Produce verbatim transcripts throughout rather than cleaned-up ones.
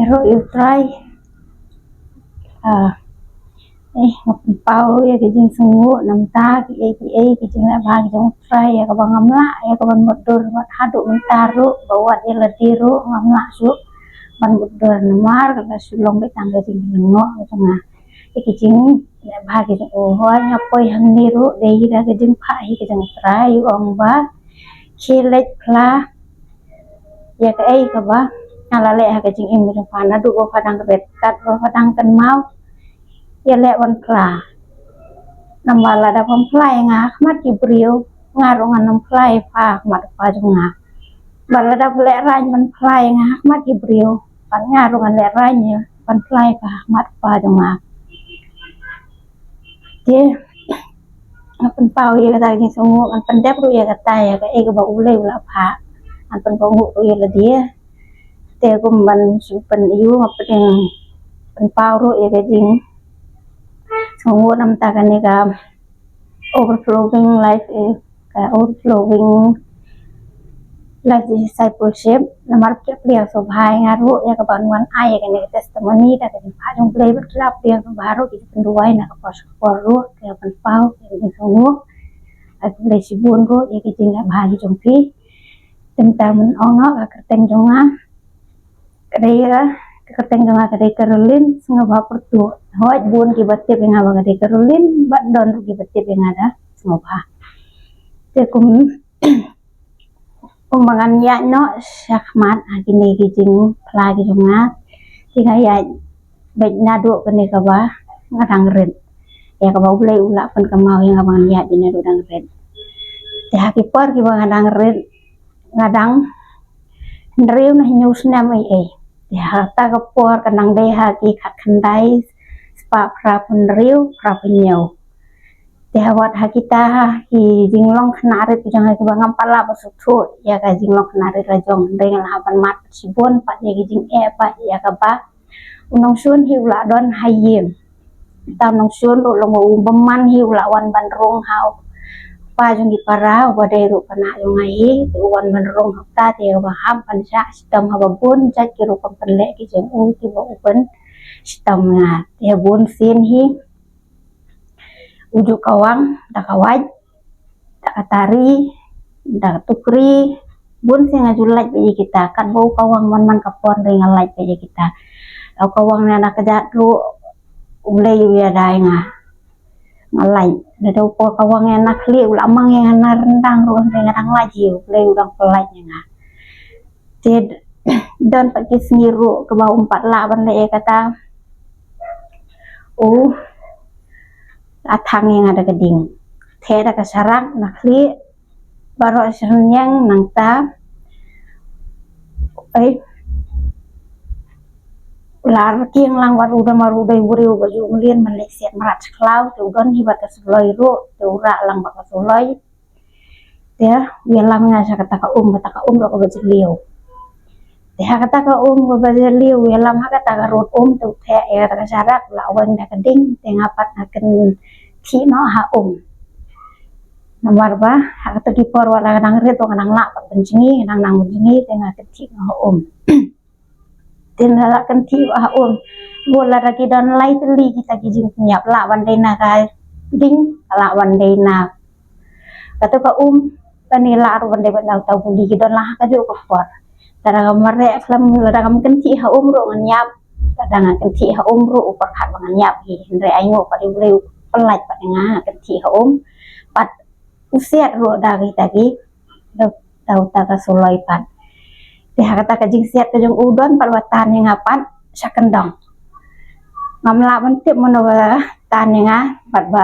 Ruh ïa u Trai. Ah, eh, nga pynpaw ïa ka jingsngew namar ki ei ki ei ki jingleh bha ki jong u Trai ïa kaba ngam lah ïa ka ban mutdur wat haduh mynta ruh ba wat ïa lade ruh ngam lah shuh ban mutdur namar ka la shu long beit tang ka jinglyngngoh ka jong nga. Ïa ki jingleh bha ki jong u, hooid nga poi hangne ruh dei da ka jingphah hi ka jong u Trai u ong ba khie leit phla ïa kaei kaba nga la leh ha ka jingim ka jong pha, naduh ba pha dang rit kat ba pha dang kynmaw ïa leh ban phla. Namar lada pham phla ïa nga ha khmat ki briew, nga ruh ngan ym phla ïa pha ha khmat u kpa jong nga. Bad lada pha lehraiñ ban phla ïa nga ha khmat ki briew, bad nga ruh ngan lehraiñ ïa ban phla ïa pha ha khmat u kpa jong nga. Te nga pynpaw ïa kata ka jingsngew, ngan pyndep ruh ïa kata ïa kaei kaba U Blei u la phah. Ngan pynpaw ruh ïa lade. Te kum ban shu pyn ïa nga pyn pynpaw ruh ïa ka jingsngew namar kane ka overflowing life, eh, ka overflowing life discipleship. Namar ki la pliang sngewbha ïa nga ruh ïa ka ban wan ai ïa kane ka testimony da ka jingphah jong U Blei, bad ki la pliang sngewbha ruh ki jingpynduwai na ka por sha ka por ruh, te nga pynpaw ïa ka jingsngew. Ai U Blei shibun ruh ïa ka jingleh bha ki jong phi. Te mynta mynta ong noh ka kyrteng jong nga ka dei ka, ka kyrteng jong nga ka dei Caroline Sngewbha Pyrtuh. Hooid bun kiba tip ïa nga ba ka dei Caroline, bad don ruh kiba tip ïa nga da Sngewbha. Te kum kumba ngan ïaid noh shakhmat ha kine ki jingphla ki jong nga, ki nga ïaid beit naduh kane kaba nga dang rit, ïa kaba U Blei u la pynkynmaw ïa nga ba ngan ïaid beit naduh dang rit. Te ha ki por kiba nga dang rit nga dang hynriew ne hynñiew snem ei ei. Te ha kata ka por ka nang dei ha ki khatkhyndai spah phra phew hynriew phra phew hynñiew. Te ha wat ha kita ki jinglong khynnah rit ki jong nga kiba ngam pat lah ban sngewthuh ïa ka jinglong khynnah rit la jong, hynrei nga la hap ban mad shibun pat ïa ki jingeh pat ïa kaba u nongshun hi u la don ha ïing. Uta u nongshun ruh long ba u bymman hi u la wan ban rung ha u kpa jong ki para uba dei ruh khynnah jong nga hi, te u wan ban rung ha uta te uba hap ban shah shitom haba bun jait ki rukom pynleh ki jong u kiba u pynshitom nga. Te bun sien hi u ju kawang da ka wait, da ka tari, da ka tukri, bun sien nga ju lait beit ïa kita, katba u kawang man man ka por hynrei nga lait beit ïa kita. U kawang ne na kjat ruh U Blei u ïada ïa nga, nga lait. Lada u kawang ïa na khlieh u la mang ïa nga na ryndang ruh hynrei nga dang lait hi, U Blei u dang pyllait ïa nga. Te don pat ki sngi ruh kaba um pat lah ban leh ïa kata, u la thang ïa nga da ka ding, theh da ka sharak na khlieh, baroh shyrñiang. Nangta ei u la rkieng lang wat u da mar u dei u briew ba ju mlien ban leit siat mrad sha khlaw, te u don hi bad ka suloi ruh, te u rah lang bad ka suloi. Te u ïalam nga sha kata ka um, kata ka um ruh kaba jylliew. Te ha kata ka um kaba jylliew u ïalam ha kata ka rud um, te u theh ïa kata ka sharak, u la weng da ka ding, te nga pat nga kynthih noh ha um. Namar ba ha kata ki por wat la ka dang rit ruh ka dang lah pat ban jngi, ka dang nang ban jngi, te nga kynthih noh ha um. Te nga la kynthih ha um. Bun lada ki don lai tylli kita ki jingpynïap, lah ban dei na ka ding, lah ban dei na kata ka um, kane lah ruh ban dei ban dang tau puli, ki don la ha kajuh ka por. Lada ka mareh khlem, lada kam kynthih ha um ruh ngan ïap. Lada nga kynthih ha um ruh u pyrkhat ba ngan ïap hi. Hynrei ai nguh pat ïa U Blei u pyllait pat ïa nga, nga kynthih ha um. Pat u siat ruh da kita ki, da, da uta ka suloi pat. Te ha kata ka jingsiat ka jong u don pat ba tan ïa nga pat sha kyndong. Ngam lah ban tip mano ba tan ïa nga pat ba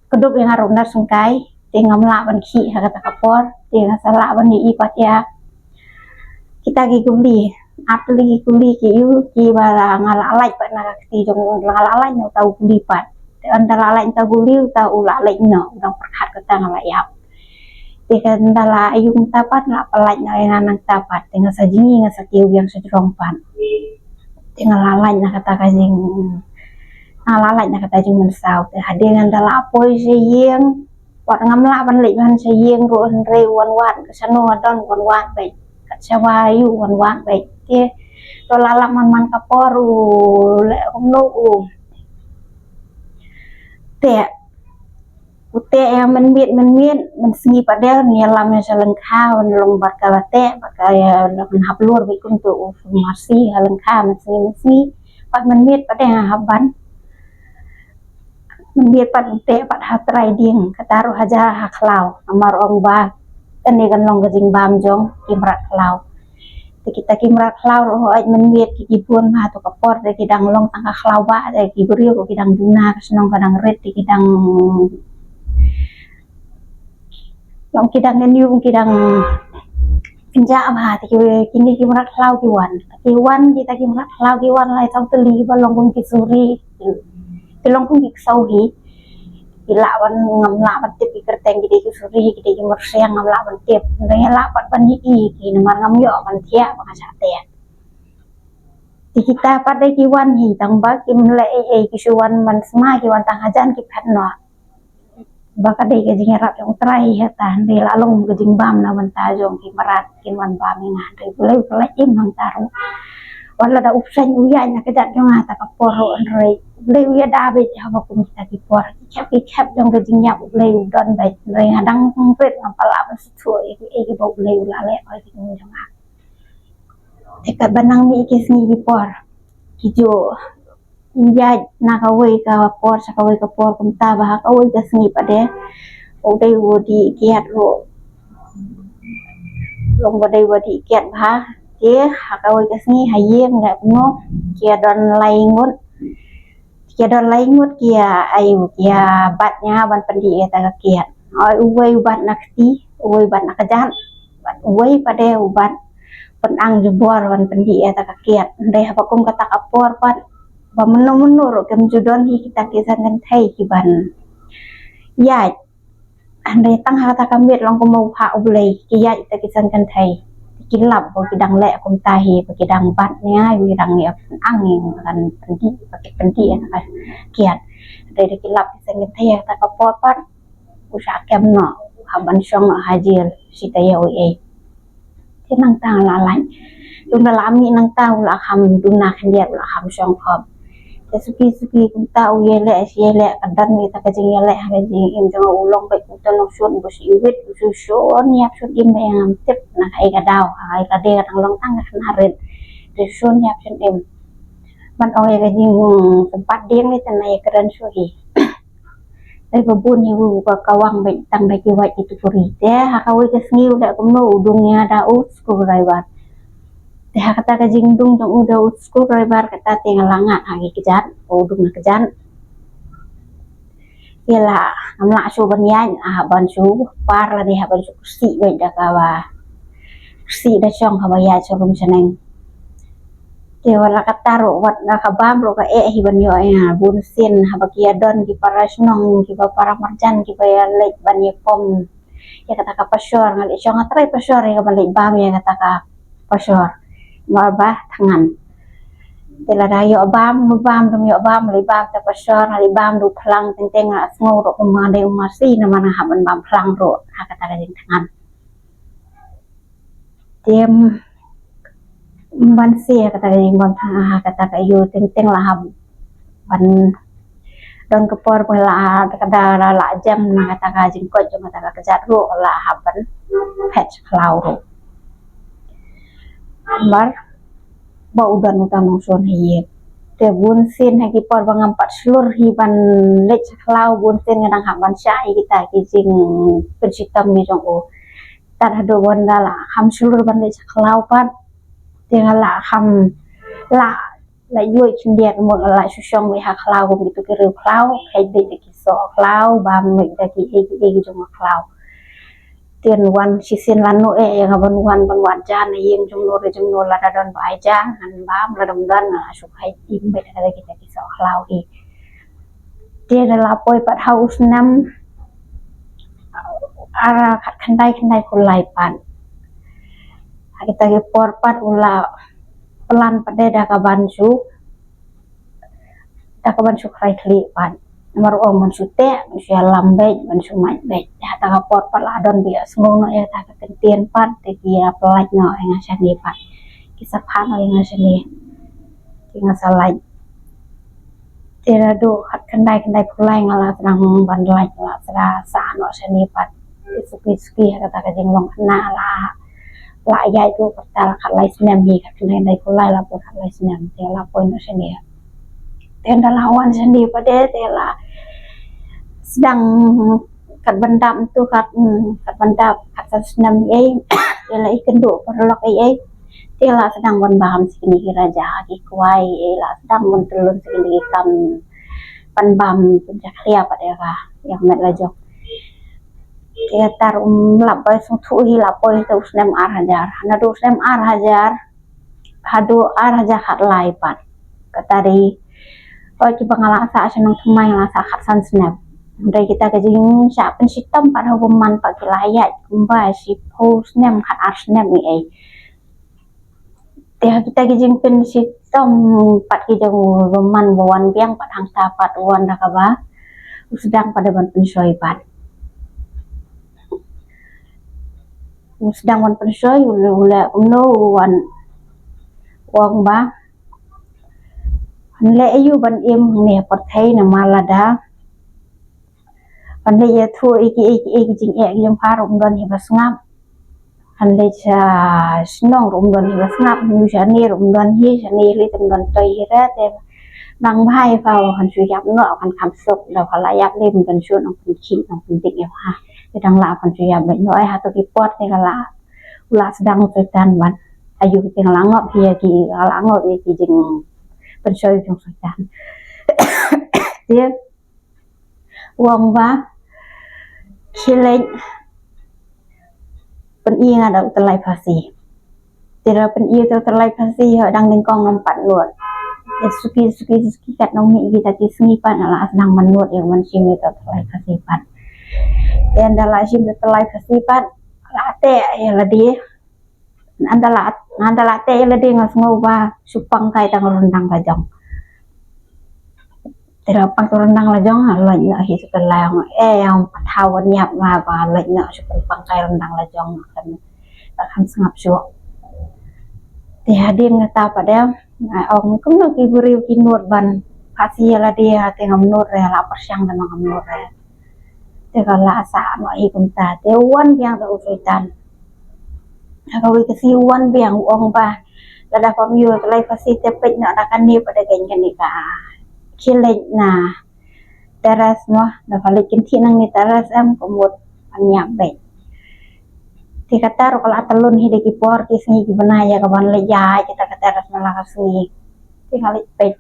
kdup ïa nga ruh na syngkai, te ngam lah ban khih ha kata ka por, te nga sa lah ban ïohi pat ïa kita ki kuli, ap tylli ki kuli ki ïu kiba la nga la lait pat na ka kti jong u, nga la lait na uta u kuli pat. Te ynda la lait na uta u kuli, uta u la lait noh, u dang pyrkhat kata nga la ïap. Te ka ynda la ïohi mynta pat la pynlait noh ïa nga nangta pat, te nga sa jngi, nga sa kiew biang sha jrong pat. Te nga la lait na kata ka jing, nga la lait na kata jingmynsaw. Te hadien ynda la poi sha ïing, wat ngam lah ban leit ban sha ïing ruh hynrei u wan wad, ka shano nga don u wan wad beit, kat shawa ïu u wan wad beit. Te To la lap man man ka por u leh kumno u teh. U teh ïa mynmiet mynmiet, mynsngi pat de ïalam ïa sha lyngkha, wan long bad ka la teh bad ka ïa la hap lur bad kumto u marsi ha lyngkha mynsngi mynsngi. Pat mynmiet pat de hap ban mynmiet pat u teh pat ha trai dieng, kata ruh ha ja ha khlaw. Namar ong ba kane kan long ka jingbam jong ki mrad khlaw. Te kita ki mrad khlaw ruh hooid mynmiet ki ki bun ma to ka por te ki dang long tang ka khlaw ba, te ki briew ruh ki dang duna, ka shnong ka dang rit, te ki dang long ki dang ngin yu ki dang kynjah ba, te ki, kine ki mrad khlaw ki wan. Ki wan, kita ki mrad khlaw ki wan lai tang tylli ba long kum ki suri. Ki long kum ki ksaw hi. Ki lah ban, ngam lah ban tip ki kyrteng, ki dei ki suri, ki dei ki myrseng, ngam lah ban tip. Hynrei lah pat ban ïohi ki namar ngam ïoh ban thiah ba nga shah teh. Te kita pat de ki wan hi tang ba kim leh ei ei, ki shu wan man sma, ki wan tang hajan ki phet noh. Ba ka dei ka jingïarap jong U Trai hi hata, hynrei la long ka jingbam na bynta jong ki mrad kin wan bam ïa nga, hynrei U Blei u la im hangta ruh. Wat la da u pyrshah u ïaid na ka jait jong nga ta ka por ruh, hynrei U Blei u ïada beit haba kum kita ki por. Ki khep ki khep jong ka jingïap U Blei u don beit, hynrei nga dang rit, ngam pat lah ban sngewthuh ïa ki, ïa ki ba U Blei u la leh ïa ki jong nga. Te katba nang mih ki sngi ki por, ki ju ïaid na kawei ka por sha kawei ka por, kumta ba ha kawei ka sngi pat de u dei u dih kiad ruh. Long ba dei u dih kiad bha. Te ha kawei ka sngi ha ïing leh kumno, ki ïa don lai ngut. Ki ïa don lai ngut ki ïa, ai, ki ïa bat ïa nga ban pyndih ïa kata ka kiad. Oi, uwei u bat na kti, uwei u bat na kjat, bad uwei pat de u bat pynang jubor ban pyndih ïa kata ka kiad. Hynrei haba kum kata ka por pat, ba mynno mynno ruh kim ju don hi kita ki san kynthei ki ban ïaid. Hynrei tang ha kata ka miet long kum u phah U Blei, ki ïaid kita ki san kynthei. Ki lap ba ki dang leh kumta hi, ba ki dang bat ïa nga, ba ki dang ïa pynang ïa nga ban pyndih, ba ki pyndih ïa kata ka kiad. Hynrei da ki lap ki san kynthei ha kata ka por pat, u shah kem noh, u hap ban shong noh ha jel, shi taïew ei ei. Te nangta nga la lait. Te u la mih nangta u la kham duna khyndiat, u la kham shong khop. Te suki suki kumta u ïaleh shi ïaleh, ka don kata ka jingïaleh ha ka jingim jong u, long beit kumta nongshun, u shu iwit, u shu shun ïap shun im, ba ngam tip na kaei ka daw, ha kaei ka dei, ka dang long tang ka khynnah rit. Te shun ïap shun im. Ban ong ïa ka jingsympat dieng ne te na ïa kren shuh hi. Dei ba bun hi u ba kawang beit tang da ki wait ki tukuri. Te ha kawei ka sngi u leh kumno, u dung ïa nga da u screwdriver. Te ha kata ka jingdung jong u da u screwdriver kata te nga la ngat ha ki kjat, u dung na kjat. Te la ngam lah shuh ban ïaid, la hap ban shu par lane hap ban shu kyrsih beit da kaba kyrsih da shong kaba ïaid sharum shaneng. Te wat la katta ruh, wat la ka bam ruh ka eh hi ban ïoh ïa nga. Bun sien haba ki ïa don ki para shnong, ki ba para marjan, ki ba ïa leit ban ïa pom ïa kata ka pashor, nga leit shong ha trai pashor ïa ka ban leit bam ïa kata ka pashor. Namar ba thngan. Te lada ïoh bam, bam, dum ïoh bam, leit bam ta pashor, leit bam da u phlang, teng teng nga sngew ruh kum nga dei u marsi namar nga hap ban bam phlang ruh ha kata ka jingthngan. Te ban seh kata ka jing, ban ha kata ka ïoh, teng teng la hap ban don ka por ba la, kata la, la jem na kata ka jingkoit jong kata ka kjat ruh, la hap ban phet sha khlaw ruh. Namar ba u don uta u nongshun ha ïing. Te bun sien ha ki por ba ngam pat shlur hi ban leit sha khlaw, bun sien nga dang hap ban shah ïa kita ki jingpynshitom ki jong u. Tad haduh ba nga la kham shlur ban leit sha khlaw pat. Te nga la kham la, la ïoh khyndiat, mut nga la shu shong beit ha khlaw kum kito ki riew khlaw, phet beit da ki soh khlaw, bam beit da ki ei ki ei ki jong ka khlaw. Te wan shisien lano eh ïa nga ban wan, ban wad ja na ïing jong no re jong no, lada don ba ai ja ngan bam, lada ym don nga la shu phet im beit da kita ki soh khlaw hi. Te da la poi pat ha u snem ar khatkhyndai khyndai phew lai pat. Ha kita ki por pat u la plan pat de da ka ban shu, da ka ban shu khreh khlieh pat. Namar u ong ban shu teh, ban shu ïalam beit, ban shu mait beit. Te ha kata ka por pat la don ba ïohsngew noh ïa kata ka kyntien pat, te ki ïa pyllait noh ïa nga shane pat. Ki sa phah noh ïa nga shane. Te nga sa lait. Te naduh khatkhyndai khyndai phew lai nga la sdang ban lait, nga la sdang sah noh shane pat. Te suki suki ha kata ka jinglong khynnah la, la ïaid ruh kata la khatlai snem hi, khatkhyndai khyndai phew lai la poi khatlai snem, te la poi noh shane. Te ynda la wan shane pat de te la sdang kat ban dap tu kat, hmm, kat ban dap kat san snem ei, te la ïakynduh paralok ei ei. Te la sdang ban bam sha kine ki raja ki kwai ei, la sdang ban tylun sha kine ki kam ban bam pynjakhlia pat ïa ka, ïa ka met la jong. Te tar um lap bai sngewthuh hi la poi te u snem ar hajar. Naduh u snem ar hajar haduh ar hajar khatlai pat. Kata dei, oi, kiba nga la sah sha nongthymmai nga la sah khatsan snem. Hynrei kita ki jingshah pynshitom pat ha u bymman pat ki la ïaid kumba shiphew snem, khatar snem ei ei. Te ha kita ki jingpynshitom pat ki jong u bymman ba wan biang pat hangta pat, wan da kaba u sdang pat da ban pynshoi pat. U sdang ban pynshoi, u leh, u leh kumno, u wan, u ong ba, ngan leh aïu ban im hangne ha pyrthei namar lada ban leit ïathuh ïa kiei kiei ki jingeh ki jong pha ruh ym don hi ba sngap. Ngan leit sha shnong ruh ym don hi ba sngap, ngan ïa shane ruh ym don hi, shane leit ym don toi hi re. Te nang bha ïa pha, kan shu ïap noh, kan kham suk, da pha la ïap lei ym don shuh nang pynkhih nang pyndik ïa pha. Te dang lah kan shu ïap beit noh. Ai, hato ki por te ka la, u la sdang u Soitan ban, aïu te nga la ngop ïa ki, nga la ngop ïa ki jingpynshoi jong Soitan. Te u ong ba, khie leit pyni nga da u tyllai phasi. Te da pyni u tyllai phasi, ho dang nyngkong ngam pat nud. Te suki suki suki kat nongmih kita ki sngi pat nga la sdang ban nud ïa u ban shim u tyllai phasi pat. Te ynda la shim u tyllai phasi pat, la teh ïa lade. Ynda la, ynda la teh ïa lade nga sngew ba shu pang kai tang ryndang la jong. Te da pang tang ryndang la jong, nga lait noh hi sha tyllai, ong, eh, ong, pat thaw ban ïap ma ba lait noh shu pang kai ryndang la jong, kan, kan sngap shuh. Te hadien kata pat de nga ong kumno ki briew ki nud ban phasi ïa lade, te ngam nud re, la pyrshang da ma ngam nud re. Te ka la sah noh hi kumta, te u wan biang da u Soitan. Ha kawei ka sngi u wan biang u ong ba, lada pham ïoh tyllai phasi te peit noh na kane pat da kane ka. Khie leit na terrace mo, da pha leit kynthih nangne terrace em, ka mut ban ïap beit. Te kata ruh ka la tylun hi da ki por ki sngi ki bnai ïa ka ban leit ïaid kita ka terrace man la ka sngi. Te nga leit peit.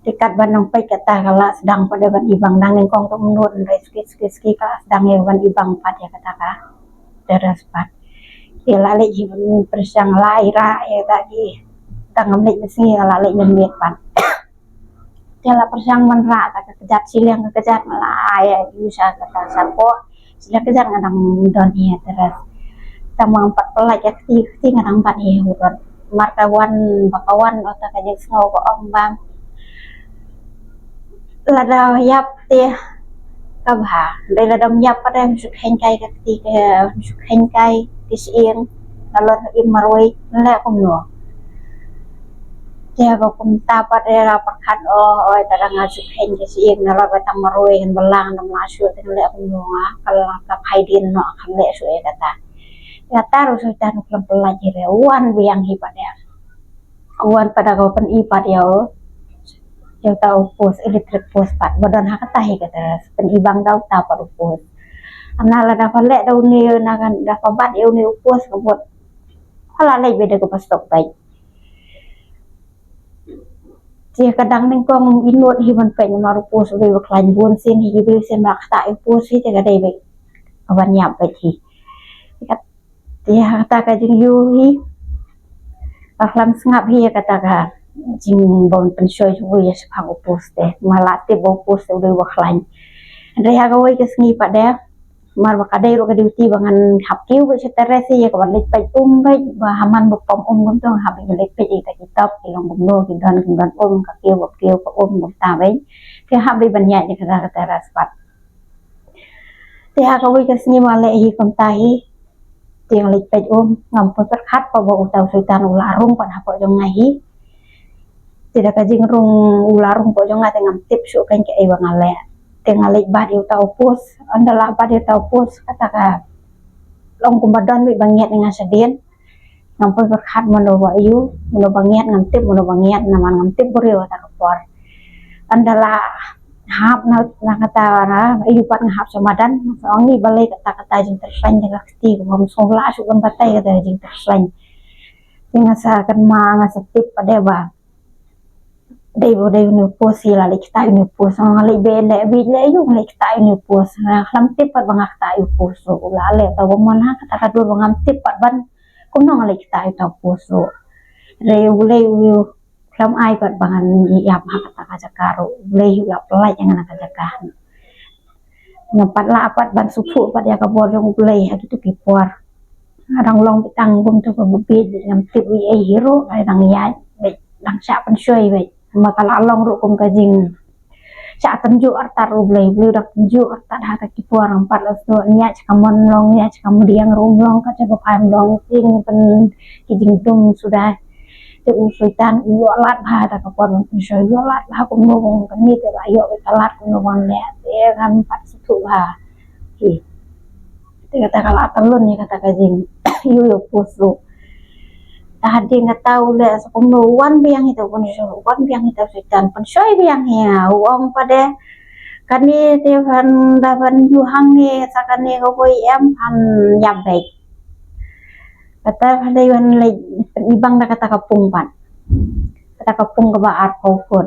Te katba nang peit kata ka la sdang pat da ban ibang, dang nyngkong te ym nud, hynrei suki suki suki ka la sdang ïa ban ibang pat ïa kata ka terrace pat. Te la leit hi ban pyrshang, la ïa rah ïa kata ki, tang ngam leit mynsngi, la leit mynmiet pat. Te la pyrshang ban rah ta ka kjat, shiliang ka kjat nga la ai ïa u sha kata shapoh. Shiliang ka kjat nga dang don hi ha terrace. Tang ba ngam pat pynlait ka kti, ka kti nga dang bat hi ha u rot. Mar ka wan, ba ka wan, ota ka jingsngew ka ong ba, lada ïap te ka bha. Hynrei lada ym ïap pat te, shu kheiñ kai ka kti, ka shu kheiñ kai ki shyieng, nalor im marwei, leh kumno. Te ba kumta pat de la pyrkhat, o, oi, te dang nga shu kheiñ ki shyieng, nalor ba tang marwei ngan balang, ngan la shuh, te leh kumno nga, ka la ka phai dien noh, kan leh shuh ïa kata. Kata ruh u Soitan u khlem pynlait hi re, u wan biang hi pat de. U wan pat da ka pyni pat ïa u, ïa uta u post, electric post pat ba don ha kata hi ka terrace, pyni bang da uta pat u post. Ana lada pha leh da une, na kan, da pha bat ïa une u post ka mut pha la leit beit da kaba stok beit. Te ka dang nyngkong i nud hi ban peit namar u post u dei ba khlaiñ, bun sien hi ki briew sien ba la ktah ïa u post hi, te ka dei beit ka ban ïap beit hi. Te ha kata ka jingïohi, ka khlem sngap hi ïa kata ka jingbym pynshoi jong u ïa shaphang u post te, namar la tip ba u post te u dei ba khlaiñ. Hynrei ha kawei ka sngi pat de, mar ba ka dei ruh ka duty ba ngan hap kiew beit sha terrace ïa ka ban leit peit um beit, ba ha man ba pom um kumto ngan hap beit ban leit peit ïa kita ki top ki long kumno, ki don kim don um, ka kiew ba kiew ka um kumta beit. Te hap beit ban ïaid ïa kata ka terrace pat. Te ha kawei ka sngi ma leh hi kumta hi. Te nga leit peit um, ngam poi pyrkhat pat ba uta u Soitan u la rung pat hapoh jong nga hi. Te da ka jingrung u la rung hapoh jong nga te ngam tip shuh kan kaei ba nga leh. Te nga leit bat ïa uta u post, ynda lah bat ïa uta u post kata ka long kumba don beit ba ngiat ïa nga shadien. Ngam poi pyrkhat mano ba ïu, mano ba ngiat, ngam tip mano ba ngiat, namar ngam tip briew kata ka por. Ynda lah hap na, na kata na ïu pat nga hap sha madan, nga sa ong ïa balei kata, kata jingtyrkhong jong ka kti, kumba ngam sngewlah shuh ban batai kata jingtyrkhong. Te nga sa kynmaw, nga sa tip pat de ba dei ba dei une u post hi, la leit ktah une u post, nga leit beh leh bit leh ïu, nga leit ktah une u post, nga khlem tip pat ba nga ktah ïa u post ruh. U la leh uta u bymman ha kata ka dur ba ngam tip pat ban kumno nga leit ktah ïa uta u post ruh. Hynrei U Blei u khlem ai pat ba ngan ïap ha kata ka jaka ruh. U Blei u la pynlait ïa nga na ka jaka. Ngam pat lah pat ban sngewthuh pat ïa ka bor jong U Blei ha kito ki por. Nga dang long beit tang kumto kaba bieit, ngam tip ei ei hi ruh, nga dang ïaid beit, dang shah pynshoi beit. Ma ka la long ruh kum ka jing shah tynjuh artat ruh, U Blei, U Blei u dang tynjuh artat ha kata ki por. Ngam pat lah sngewthuh, ïaid sha ka mon long, ïaid sha ka mdiang ruh long, ka jaka ba phai long, jing pyn ki jingdum suda. Te u Soitan u ïoh lad bha da ka por ban pynshoi, u ïoh lad bha kumno ban kane te la ïoh ka lad kumno ban leh, te ngam pat sngewthuh bha. Te kata ka la tyllun ïa kata ka jing ïoh ïoh pus ruh. Te hadien kata u leh sa kumno, u wan biang hi te u pynshoi, u wan biang hi te u Soitan, pynshoi biang hi, u ong pat de kane te phan da phan ju hangne sa kane kawei em phan ïap beit. Kata phan dei wan leit pynibang da kata ka pung pat. Kata ka pung kaba arphew phut.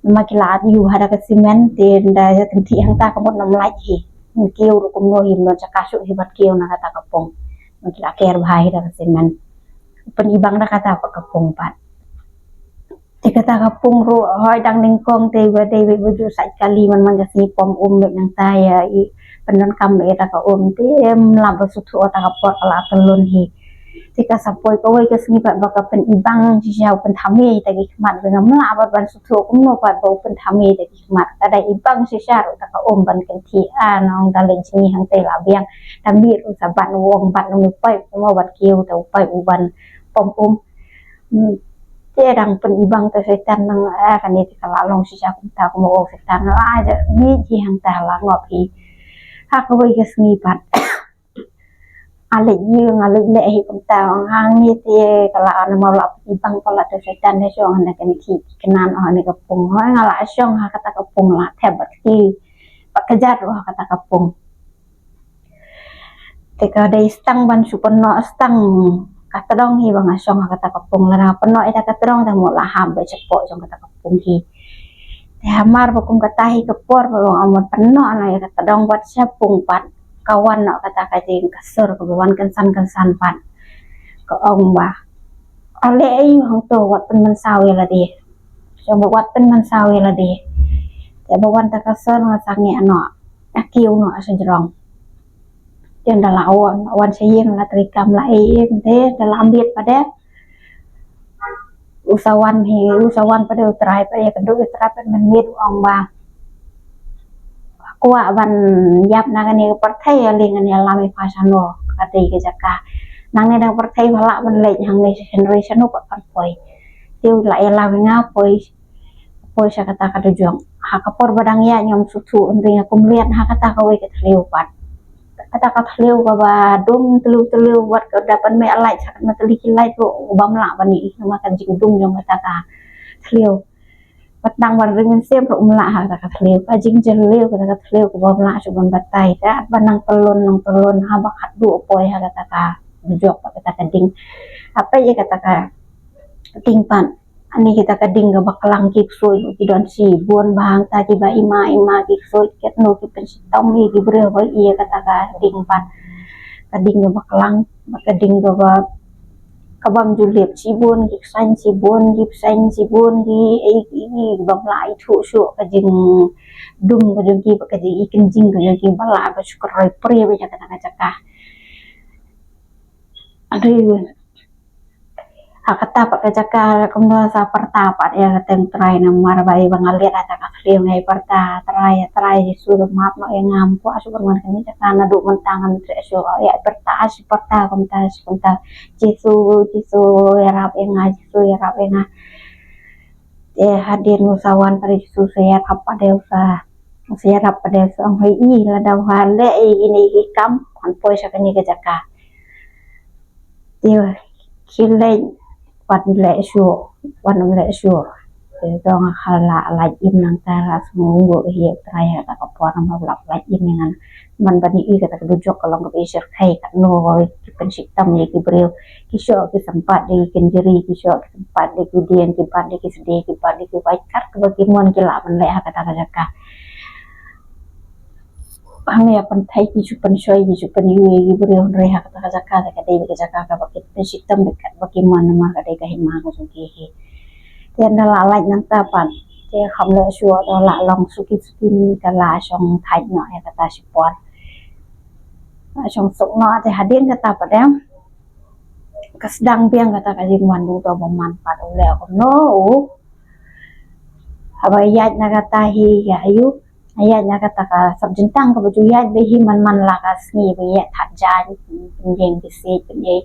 Namar ki la at ïu ha da ka simen, te ynda kynthih hangta ka mut nym lait hi. Kiew ruh kumno hi, ym don jaka shuh hi ban kiew na kata ka pung. Namar ki la ker bha hi da ka simen. Pynibang da kata pat ka pung pat. Te kata ka pung ruh hooid dang nyngkong te ba dei beit ba ju sait kali, man man ka sngi pom um beit nangta ïa i pyndonkam ïa kata ka um, te ym lah ba sngewthuh kata ka por ka la tyllun hi. Te ka sa poi kawei ka sngi pat ba ka pynibang shisha, u pynthame ïa kita ki khmat, ba ngam lah pat ban sngewthuh kumno pat ba u pynthame ïa kita ki khmat. Ka dei ibang shisha ruh kata ka um ban kynthih, a, nong da leit jngi hangta la biang. Da miet ruh sa bat, u ong bat, nong u paip kumno ban kiew, te u paip u ban pom um. Hmm. Te dang pynibang te Soitan nang, a, kane te ka la long shisha kumta, kumba u ong Soitan, la ja miet hi hangta, la ngop hi. Ha kawei ka sngi pat. A leit ïing, a leit leh hi kumta, ong hangne te ka la namar la pynibang pat la te Soitan, te shong ha kane ki kynthih kynnan, ong ha kane ka pung. Hooid nga la shong ha kata ka pung, la thep bad kti bad kjat ruh ha kata ka pung. Te ka dei stang ban shu pynnoh stang ka tdong hi ba nga shong ha kata ka pung, lada nga pynnoh ïa ka tdong te mut la hap beit shapoh jong kata ka pung hi. Te hamar ba kum kata hi ka por ba nga ong ban pynnoh noh ïa ka tdong wat sha pung pat, ka wan noh kata ka jingkasur kaba wan kynsan kynsan pat. Ka ong ba, ale aïu hangto, wat pynmynsaw ïa lade. Shong ba wat pynmynsaw ïa lade. Te ba wan ta ka sur nga sangeh noh, nga kiew noh sha jrong. Te ynda la wan, wan sha ïing la trei kam la ei ei, te ynda la miet pat de, u sa wan hi, u sa wan pat de, u trai pat ïakynduh, u trai pat mynmiet, u ong ba, kwah ban ïap na kane ka pyrthei, ale ngan ïalam ïa pha shano, ka dei ka jaka. Nangne na ka pyrthei pha lah ban leit, hangne sha hynrei shano pat phan poi. Te u la ïalam ïa nga poi, poi sha kata ka dujok. Ha ka por ba dang ïaid ngam sngewthuh, hynrei nga kum liat ha kata kawei ka thliew pat. Kata ka thliew kaba dum thliew thliew, wat ka da pynmih light, sa katno tylli ki light ruh bym lah ban ïohi namar ka jingdum jong kata ka thliew. Wat nang ban ring mynsiem ruh ym lah ha kata ka thliew. Ka jingjylliew kata ka thliew kaba ym lah shuh ban batai. Te ap ban nang tyllun, nang tyllun, haba khatduh poi ha kata ka dujok pat, kata ka ding. Haba ïa kata ka ding pat, ani kita ka ding kaba klang, ki ksuid ki don shibun, ba hangta kiba ima ima ki ksuid, katno ki pynshitom ïa ki briew ba ïa kata ka ding pat. Ka ding kaba klang, ka ding kaba, kabym ju lip, shibun ki ksaiñ, shibun ki psaiñ, shibun ki ei ei, bym lah ithuh shuh ka jingdum ka jong ki, ka jingïakynjing ka jong ki, ba lah ba shu kyroi prie ba ïa kata ka jaka. Aduh. Ha kata pat ka jaka kumno sa pyrta pat ïa ka teng Trai, namar ba i ba nga liat ha ka thliew ngi pyrta, Trai, Trai Jisu, da map noh ïa nga, ym kwah shuh ban wan kane ka jaka naduh mynta, ngan treh shuh. Ïa pyrta shi pyrta kumta shi kumta, Jisu, Jisu, ïarap ïa nga, Jisu, ïarap ïa nga. Te hadien u sa wan pat u sa ïarap pat u sa, u sa ïarap pat u sa ong, hoi, i lada u ha leh i kine ki kam, kan poi sha kane ka jaka. Te ki leit, wat leh shuh, wat leh shuh. Te dang ha la lait im nangta, la sngew hi u Trai ha kata ka por, namar u la lait im ïa nga. Man ban ïohi kata ka dujok ka long kaba i shyrkhei, katno ki pynshitom ïa ki briew. Ki shoh ki sympat da ki kynjri, ki shoh ki sympat da ki dieng, ki bat da ki sdie, ki bat da ki wait, kat kaba ki mon ki lah ban leh ha kata ka jaka. Hangne ïa pynthei ki shu pynshoi, ki shu pynïoh ïa ki briew, hynrei ha kata ka jaka te ka dei ka jaka kaba ki pynshitom bad katba ki mon, namar ka dei ka hima ka jong ki hi. Te ynda la lait nangta pat, te kham leh shuh, te la long suki suki, ka la shong thait noh ïa kata shipor. La shong suk noh, te hadien kata pat em, ka sdang biang kata ka jingwan, u to ba man pat u leh kumno u. Haba ïaid na kata hi ïa ayu, ïaid na kata ka sap jingtang kaba ju ïaid bha hi man man la ka sngi ba ïaid thad jaiñ, pynïeng ki siej, pynïeng.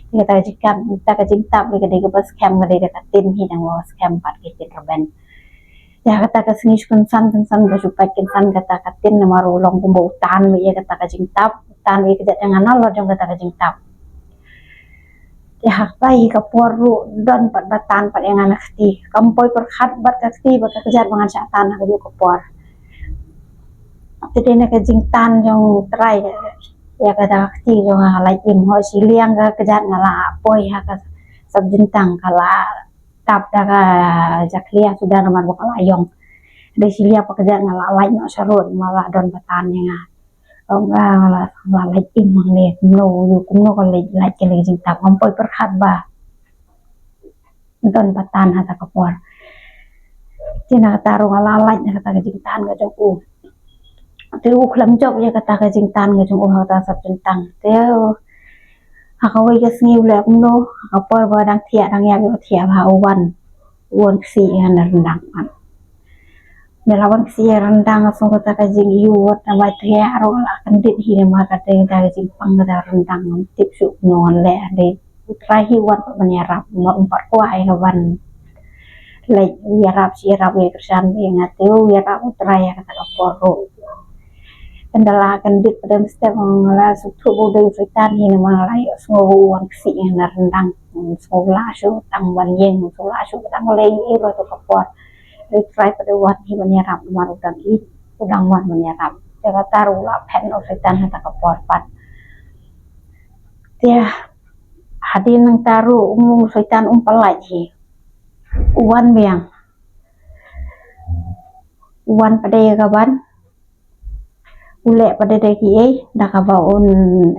Te kata ka jingkam, kata ka jingtap, ka dei kaba skhem, ka dei ka tin hi, dang wa skhem pat ka tin rben. Te ha kata ka sngi shu kynsan kynsan, ba shu pait kynsan kata ka tin, namar u long kumba u tan bha ïa kata ka jingtap, u tan bha ïa ka jait jingana lor jong kata ka jingtap. Te ha kata hi ka por ruh don pat ba tan pat ïa nga na kti. Kam poi pyrkhat bad ka kti bad ka kjat ba ngan shah tan ha kajuh ka por. Te dei na ka jingtan jong u Trai ïa kata ka kti jong nga, lait im, hooid, shi liang ka kjat nga la poi ha ka sap jingtang, ka la tap da ka jakhlia suda namar ba ka la ïong. Dei shi liang pat ka kjat nga la lait noh sharud, ma la don ba tan ïa nga. Ong nga la, la lait im hangne, kumno, kumno ka leit, lait ka leit jingtap, ngam poi pyrkhat ba don ba tan ha kata ka por. Te na kata ruh nga la lait na kata ka jingtan ka jong u. Te u khlem jop ïa kata ka jingtan ka jong u ha kata sap jingtang. Te ha kawei ka sngi u leh kumno, ha ka por ba dang thiah dang ïap ïa u thiah bha u wan. U wan ksih ïa nga na ryndang pat. Ynda la wan ksih ïa nga na ryndang, nga sngew kata ka jingïoh wat, namar te ïa ruh la kyndit hi namar kata ka jingpang kata ryndang, ngam tip shuh kumno ngan leh, dei u Trai hi u wan pat ban ïarap, namar um pat kwah ïa ka ban leit ïarap, shi ïarap ïa kyrshan bha ïa nga, te u ïarap u Trai ha kata ka por ruh. Ynda la kyndit pat dang step, nga la sngewthuh ba u dei u Soitan hi namar nga la ïohsngew u wan ksih ïa nga na ryndang. Sngewlah shuh tang ban ïeng, sngewlah shuh tang leh ei ei ruh ha kata ka por. Dei u Trai pat u wan hi ban ïarap namar u dang ïeit, u dang wan ban ïarap. Te kata ruh u la phet noh u Soitan ha kata ka por pat. Te hadien nangta ruh um, u Soitan um pat lait hi. U wan biang. U wan pat da ïa ka ban, u leh pat da kiei, da kaba un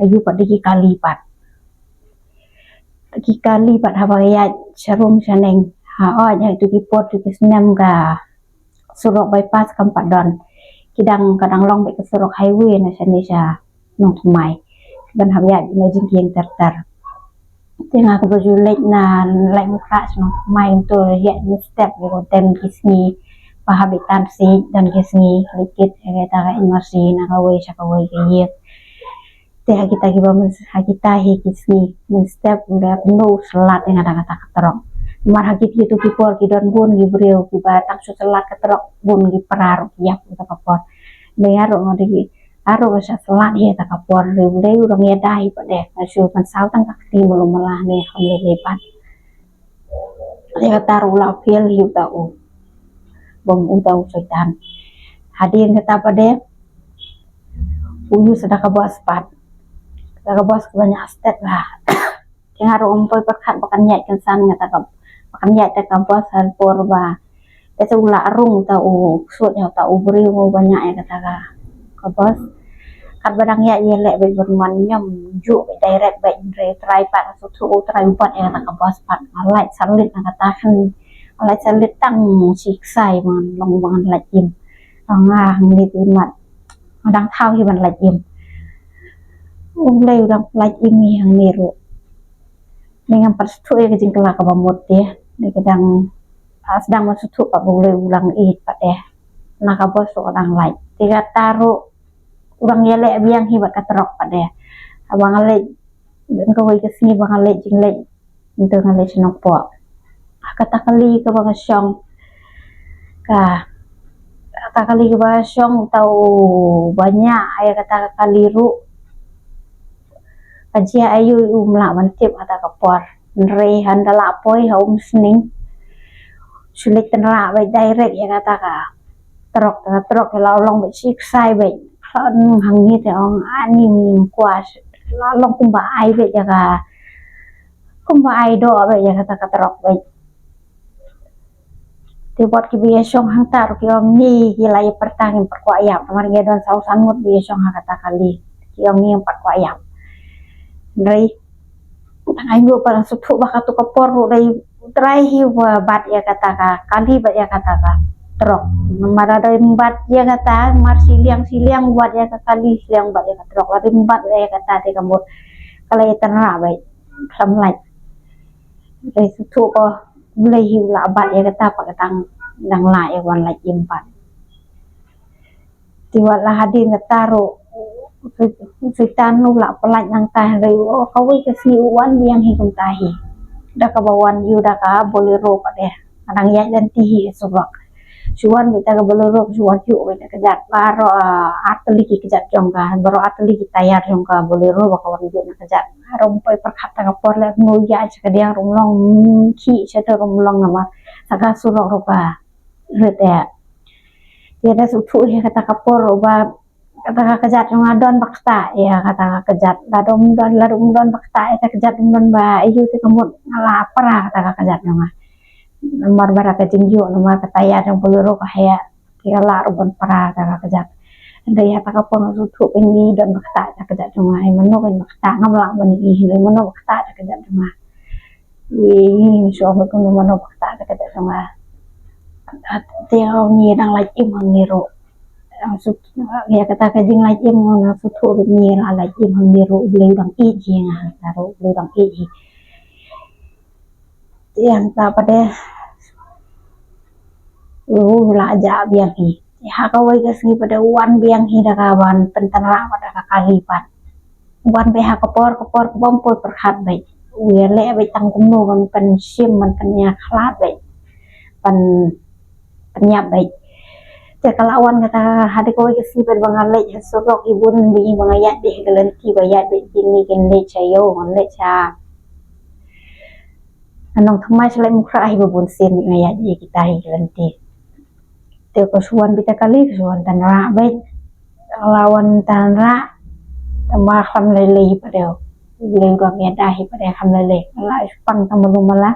ïoh pat da ki kali pat. Ki kali pat haba ïaid sharum shaneng. Ha, oh, ïaid tu ki por tu ki snem ka surok bypass kam pat don. Ki dang, ka dang long beit ka surok highway na shane sha Nongthymmai. Ban hap ïaid na jingkieng ter ter. Te nga kaba ju leit na Laitumkhrah sha Nongthymmai, to ïaid mynstep, ïa ko tem ki sngi ba hap ïa tan siej, don ki sngi leit kit ïa kata ka M R C na kawei sha kawei ka ïing. Te ha kita kiba myn, ha kita hi ki sngi mynstep, u leh kumno u slat ïa nga da kata ka trok. Namar ha kito ki por ki don bun ki briew kiba tang shu slat ka trok, bun ki para ruh ki ïap kata ka por. Dei nga ruh nga dei ki, nga ruh nga shu slat hi kata ka por, ruh dei u dang ïada hi pat de, nga shu pynsaw tang ka kti malu mala ne kham lei lei pat. Ïa kata ruh u la phial hi uta u, bym, uta u Soitan. Hadien kata pat de u ïoh sa da ka bos pat. Da ka bos kaba ñiah stet bha. Te nga ruh ym poi pyrkhat ba kan ïaid kynsan kata ka, ba kan ïaid kata ka bos ha por ba. Te sa u la rung uta u ksuid ïa uta u briew uba ñiah ïa kata ka, ka bos. Katba dang ïaid ïaleh beit ban wan ñiam, juh beit direct beit, hynrei u Trai pat, sngewthuh u Trai u bat ïa kata ka bos pat. Nga lait salit na kata khynnah, nga lait salit tang shi ksai ba ngan long, ba ngan lait im. Nga hangne te mat, nga dang thaw hi ban lait im. U Blei u dang lait im ïa nga hangne ruh. Te ngam pat sngewthuh ïa ka jingkylla kaba mut te. Te ka dang, ah, sdang ban sngewthuh pat ba U Blei u dang ïeit pat te. Na ka bos ruh ka dang lait. Te kata ruh u dang ïaleh biang hi bad ka trok pat te. Haba nga leit, kawei ka sngi ba nga leit jingleit, ntu nga leit sha Nongpoh. Kata ka kali kaba nga shong, Ta, kata kali kaba shong uta uba ñiah ïa kata ka kali ruh. Ka jia aïu um lah ban tip kata ka por. Hynrei haba la poi ha umsning, shu leit tynrah beit direct ïa kata ka trok, kata ka trok ka la long beit shi ksai beit. Khlem hangne te ong ani mkwah, la long kumba ai beit ïa ka, kumba ai doh beit ïa kata ka trok beit. Te wat kiba ïashong hangta ruh ki ong ngi ki la ïa pyrta ngim pat kwah ïap. Namar ngi don saw san ngut ba ïashong ha kata kali. Ki ong ngi ngim pat kwah ïap. Hynrei tang ai nguh ba la sngewthuh ba katu ka por ruh dei u Trai hi uba bat ïa kata ka kali bad ïa kata ka trok. Namar lada ym bat ïa kata, namar shiliang shiliang bat ïa ka kali, shiliang bat ïa ka trok. Lada ym bat ïa kata te ka mut ka la ïa tynrah beit, khlem lait. Dei sngewthuh ko Blei hi u la bat ïa kata, pat ka dang, dang lah ïa wan lait im pat. Te wat la hadien kata ruh u Soitan u la pyllait nangta, hynrei o kawei ka sngi u wan biang hi kumta hi. Da kaba wan ïa u da ka Bolero pat de. Ka dang ïaid lynti hi surok. Shu wan beit da ka Bolero, shu wan ïa u beit da ka kjat. Baroh, ah, ar tylli ki kjat jong ka, baroh ar tylli ki tayar jong ka Bolero ba ka wan ïa u na ka kjat. Ruh ym poi pyrkhat ta ka por leh, ngu ïa sha ka diang ruh ym long, mm, khih sha te ruh ym long namar sa ka surok ruh ka rit ïa. Te da sngewthuh ïa kata ka por ruh ba kata ka kjat jong nga don ba ktah ïa kata ka kjat. Lada ym don, lada ym don ba ktah ïa ka kjat, ym don ba aïu te ka mut nga la pra kata ka kjat jong nga. Namar ba da ka jingïoh, namar ka tayar jong Bolero ka heh. Te ka lah ruh ban pra kata ka kjat. Hynrei ha kata ka por nga sngewthuh ba ngi don ba ktah ïa ka kjat jong nga. Ai mano ba ktah, ngam lah ban ïohi hynrei mano ba ktah ïa ka kjat jong nga. Ïa, shu ong kumno mano ba ktah ïa ka kjat jong nga. Te ngi dang lait im hangne ruh. Ïa kata ka jinglait im nga sngewthuh ba ngi la lait im hangne ruh, U Blei u dang ïeit hi ïa nga, ruh U Blei u dang ïeit hi. Te hangta pat de u la jah biang hi. Te ha kawei ka sngi pat de u wan biang hi da ka ban pyntynrah pat da ka kali pat. U wan beit ha ka por, ka por kaba ym poi pyrkhat beit. U ïaleh beit tang kumno ban pynshim, ban pynïakhlad beit. Ban pynïap beit. Te ka la wan kata, ha dei kawei ka sngi pat ba nga leit ha surok, i bun beit ba nga ïaid beit ha ka lynti, ba ïaid beit kine kin leit sha ïew, ngan leit sha Nongthymmai sha Laitumkhrah hi ba bun sien nga ïaid ïa kita hi ki lynti. Te ko shu wan beit ta kali, ko shu wan tynrah beit. Ka la wan tynrah, tangba khlem lei lei pat de. U Blei u dang ïada hi pat de, khlem lei lei. Ka la shu pang tang malu mala.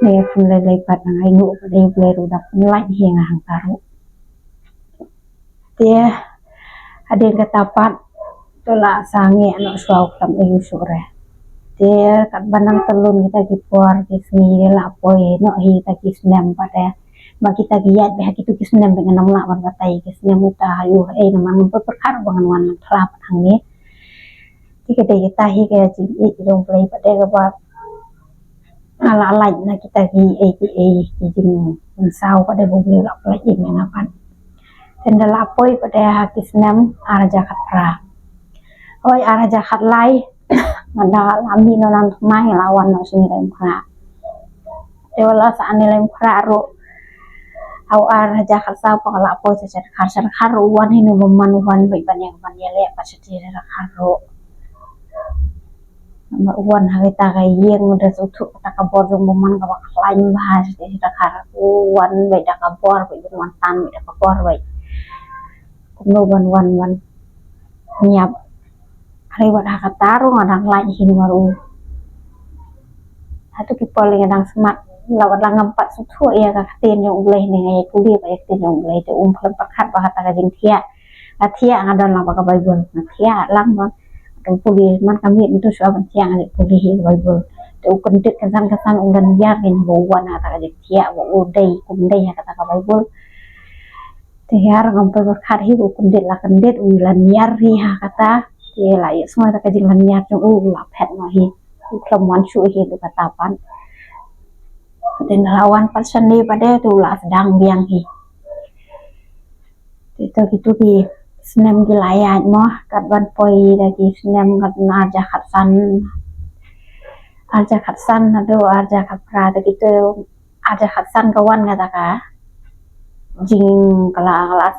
Ne khlem lei lei pat, nga ainguh pat de U Blei ruh u dang pynlait hi ïa nga hangta ruh. Te hadien kata pat to la sangeh noh shuwa u khlem aiu shuh re. Te katba nang tyllun kita ki por ki sngi, la poi noh hi kita ki snem pat de. Ba kita ki ïaid beit ha kitu ki snem beit, ngan ym lah ban batai ki snem uta ha aiu ha ei, namar ngam poi pyrkhat ba ngan wan nangta pat hangne. Te ka dei kata hi ka jingïeit jong U Blei pat de kaba nga la lait na kita kiei kiei ki jingpynsaw pat de ba U Blei u la pynlait im ïa nga pat. Te ynda la poi pat de ha ki snem ar hajar khatphra. Hooid, ar hajar khatlai nga da la mih noh Nongthymmai, la wan noh shane Laitumkhrah. Te wat la sah ne Laitumkhrah ruh, ha u ar hajar khatsaw pat nga la poi sha Shadkhar. Shadkhar ruh u wan hi uno u bymman, u wan beit ban ïa, ban ïaleh pat shatei Shadkhar ruh. Namar u wan ha kita ka ïing, da sngewthuh kata ka bor jong u bymman kaba khlaiñ bha shatei Shadkhar. U wan beit da ka bor beit, ban wan tan beit da ka bor beit. Kumno ban wan ban ñiap. Hynrei wat ha kata ruh nga dang lait hi namar u. Hato ki por lei nga dang smat, la wat la ngam pat sngewthuh ïa ka ktien jong U Blei ne nga ïa pule pat ïa ka ktien jong U Blei, te um khlem pyrkhat ba kata ka jingthiah. Nga thiah, nga don lang bad ka Baibl, nga thiah lang bad. Nga pule man ka miet, ntu shuwa ban thiah nga leit pule hi ka Baibl. Te u kyndit kynsan kynsan u lynñiar ïa nga ba u wan ha kata ka jingthiah, ba u dei kum dei ha kata ka Baibl. Te hiar ngam poi pyrkhat hi, u kyndit la kyndit, u lynñiar hi ha kata. Te la ïohsngew ïa ka jinglynñiar jong u, la phet noh hi. U khlem wan shuh hi ruh kata pat. Te ynda la wan pat shane pat de, te u la sdang biang hi. Te to kitu ki snem ki la ïaid mo, kat ban poi da ki snem kat ar hajar khatsan. Ar hajar khatsan haduh ar hajar khatphra, te kitu ar hajar khatsan ka wan kata ka jing ka la, ka la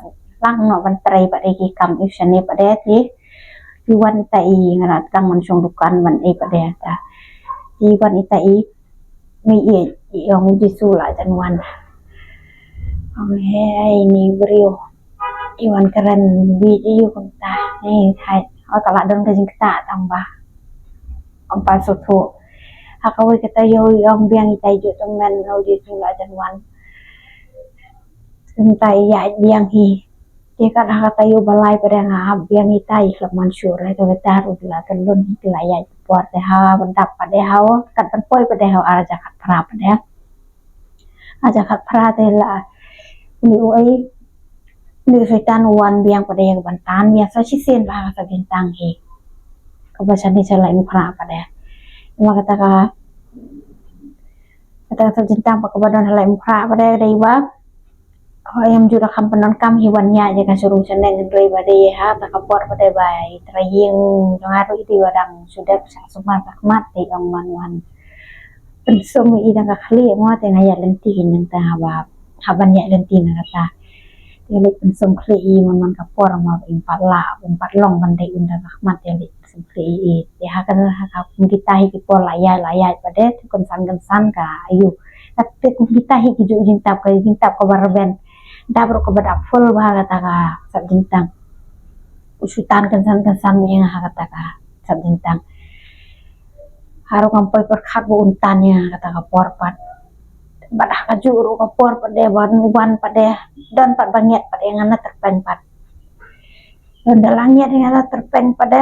lang noh ban trei pat de ki kam ïa shane pat de te. Te wan ita i, nga la tang man shong dukan ban i pat de ta. Te wan ita i, ngi i, i ong Jisu la jan wan. Ong, "Hei, ni briew, i wan kren bit ïa u kumta. Ni hai, o ka la don ka jingkata tang ba." Ong, "Pan suthu." Ha kawei ka taïew i ong biang ita i, "Ju tymmen, ong Jisu la jan wan." Kumta i ïaid biang hi. Te kat ha ka taïew ba lai pat de nga hap biang ita i, khlem mynshuwa re, ka bynta ruh la tylun hi, ka la ïaid por te ha ban dap pat de ha, kat ban poi pat de ha ar hajar khatphra pat de. Ar hajar khatphra te la, uni u ei, uni u Soitan u wan biang pat de ïa ka ban tan biang sa shisien ba ha ka sap jingtang hi. Kaba shane sha laiphew phra pat de. Namar kata ka, kata ka sap jingtang pat kaba don ha laiphew phra pat de, dei ba hooid, ym ju da kham pyndonkam hi ban ïaid ïa ka shurum shaneng, hynrei ba dei ha kata ka por pat de ba i trai ïing jong nga ruh i dei ba dang shu dep sha sumar ka khmat, te i ong, "Man wan pynsum ïa i da ka khlieh mo, te nga ïaid lynti." Ki nang ta haba, haba ïaid lynti na kata, te leit pynsum khlieh ïa i, man man ka por mo im pat lah, im pat long ban dei un da ka khmat, te leit pynsum khlieh ïa i. Te ha ka, ha ka kum kita hi ki por la ïaid, la ïaid pat de, te kynsan kynsan ka aïu, te kum kita hi ki ju jingtap, ka jingtap kaba rben. Dap ruh kaba dap full ba ha kata ka sap jingtang. U Soitan kynsan kynsan ïa nga ha kata ka sap jingtang. Haruh kam poi pyrkhat ba un tan ïa nga ha kata ka por pat. Bad ha kajuh ruh ka por pat de, ban wan pat de, don pat ba ngiat pat ïa nga na tyrpeng pat. Don da la ngiat ïa nga na tyrpeng pat de.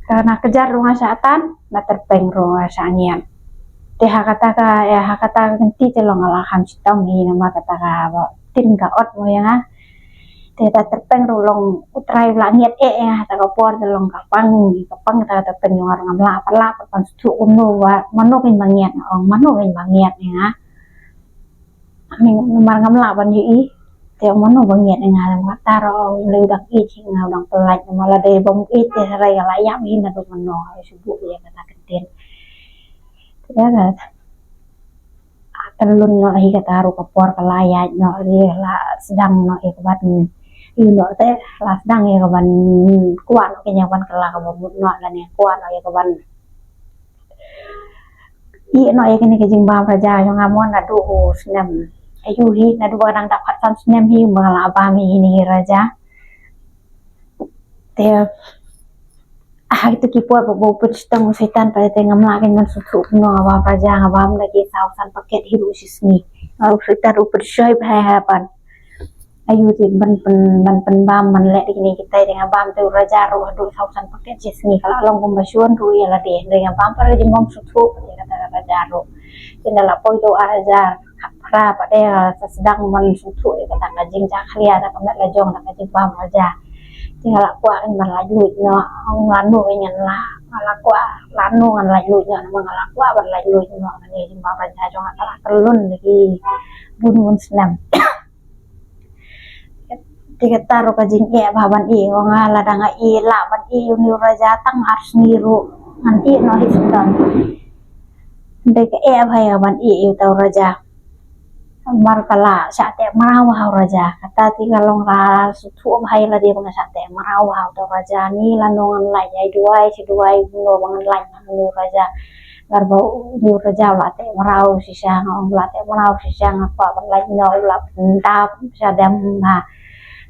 Ka na kjat ruh nga shah tan, na tyrpeng ruh nga shah ngiat. Te ha kata ka, ïa, ha kata ka kynti te long nga la kham shitom hi, namar kata ka ba tin ka ot mo ïa nga. Te ta tyrpeng ruh long U Trai u la ngiat eh ïa nga ha kata ka por, te long ka pang, ka pang kata ka tyrpeng jong nga ruh, ngam lah pat, lah pat ban sngewthuh kumno ba, mano kein ba ngiat, nga ong, mano kein ba ngiat ïa nga. Ani, namar ngam lah ban ïohi. Te mano ba ngiat ïa nga, namar kata ruh u Blei u dang ïeit ïa nga, u dang pyllait, namar lada bym ïeit te hynrei nga la ïap hi naduh mynno, shu buh ïa kata ka ktien. Te ka, ah, tylun noh hi kata ruh ka por, ka la ïaid noh hi, la sdang noh ïa ka ban, ïoh noh te la sdang ïa ka ban kwah noh kein ïa ka ban kylla kaba mut noh, lane kwah noh ïa ka ban ïeh noh ïa kane ka jingbam raja jong nga mo naduh u snem. Aïu hi, naduh ba dang dap khatsan snem hi ba nga la bam ïa kine ki raja. Te ha kito ki por ba u pynshitom u Soitan pat, te ngam lah kein ban sngewthuh kumno nga bam raja, nga bam da ki saw san paket hi ruh shi sngi. Nga ruh u Soitan ruh u pynshoi bha ïa nga pat. Aïu te ban pyn, ban pynbam, ban leh da kine kitai, te nga bam te u raja ruh haduh saw san paket shi sngi, ka la long kumba shun ruh ïa lade, hynrei nga bam pat da ka jingbym sngewthuh ïa kata ka raja ruh. Te ynda la poi te u ar hajar khatphra pat de, sa sdang ban sngewthuh ïa kata ka jingjakhlia da ka met la jong, da ka jingbam raja. Te nga la kwah ban laitluid noh, nga la noh, ngan la, nga la kwah la noh ngan laitluid noh, namar nga la kwah ban laitluid noh, kane ka jingbam raja jong nga ka la kyllun da ki bun bun snem. Te kata ruh ka jingeh bha ban ïeh, nga lada nga ïeh lah ban ïeh ïa une u raja tang ar sngi ruh ngan ïeh noh hi sngewdon. Hynrei ka eh bha ïa nga ban ïeh ïa uta u raja. Namar ka la shah teh mraw bha u raja. Kata te ka long ka sngewthuh bha ïa lade ba nga shah teh mraw bha uta u raja. Ni lano ngan lait ïa i duwai shi duwai, kumno ba ngan lait na une u raja. Namar ba une u raja u la teh mraw shisha, nga ong u la teh mraw shisha, nga kwah ban lait noh, u la pyndap sha dem bha.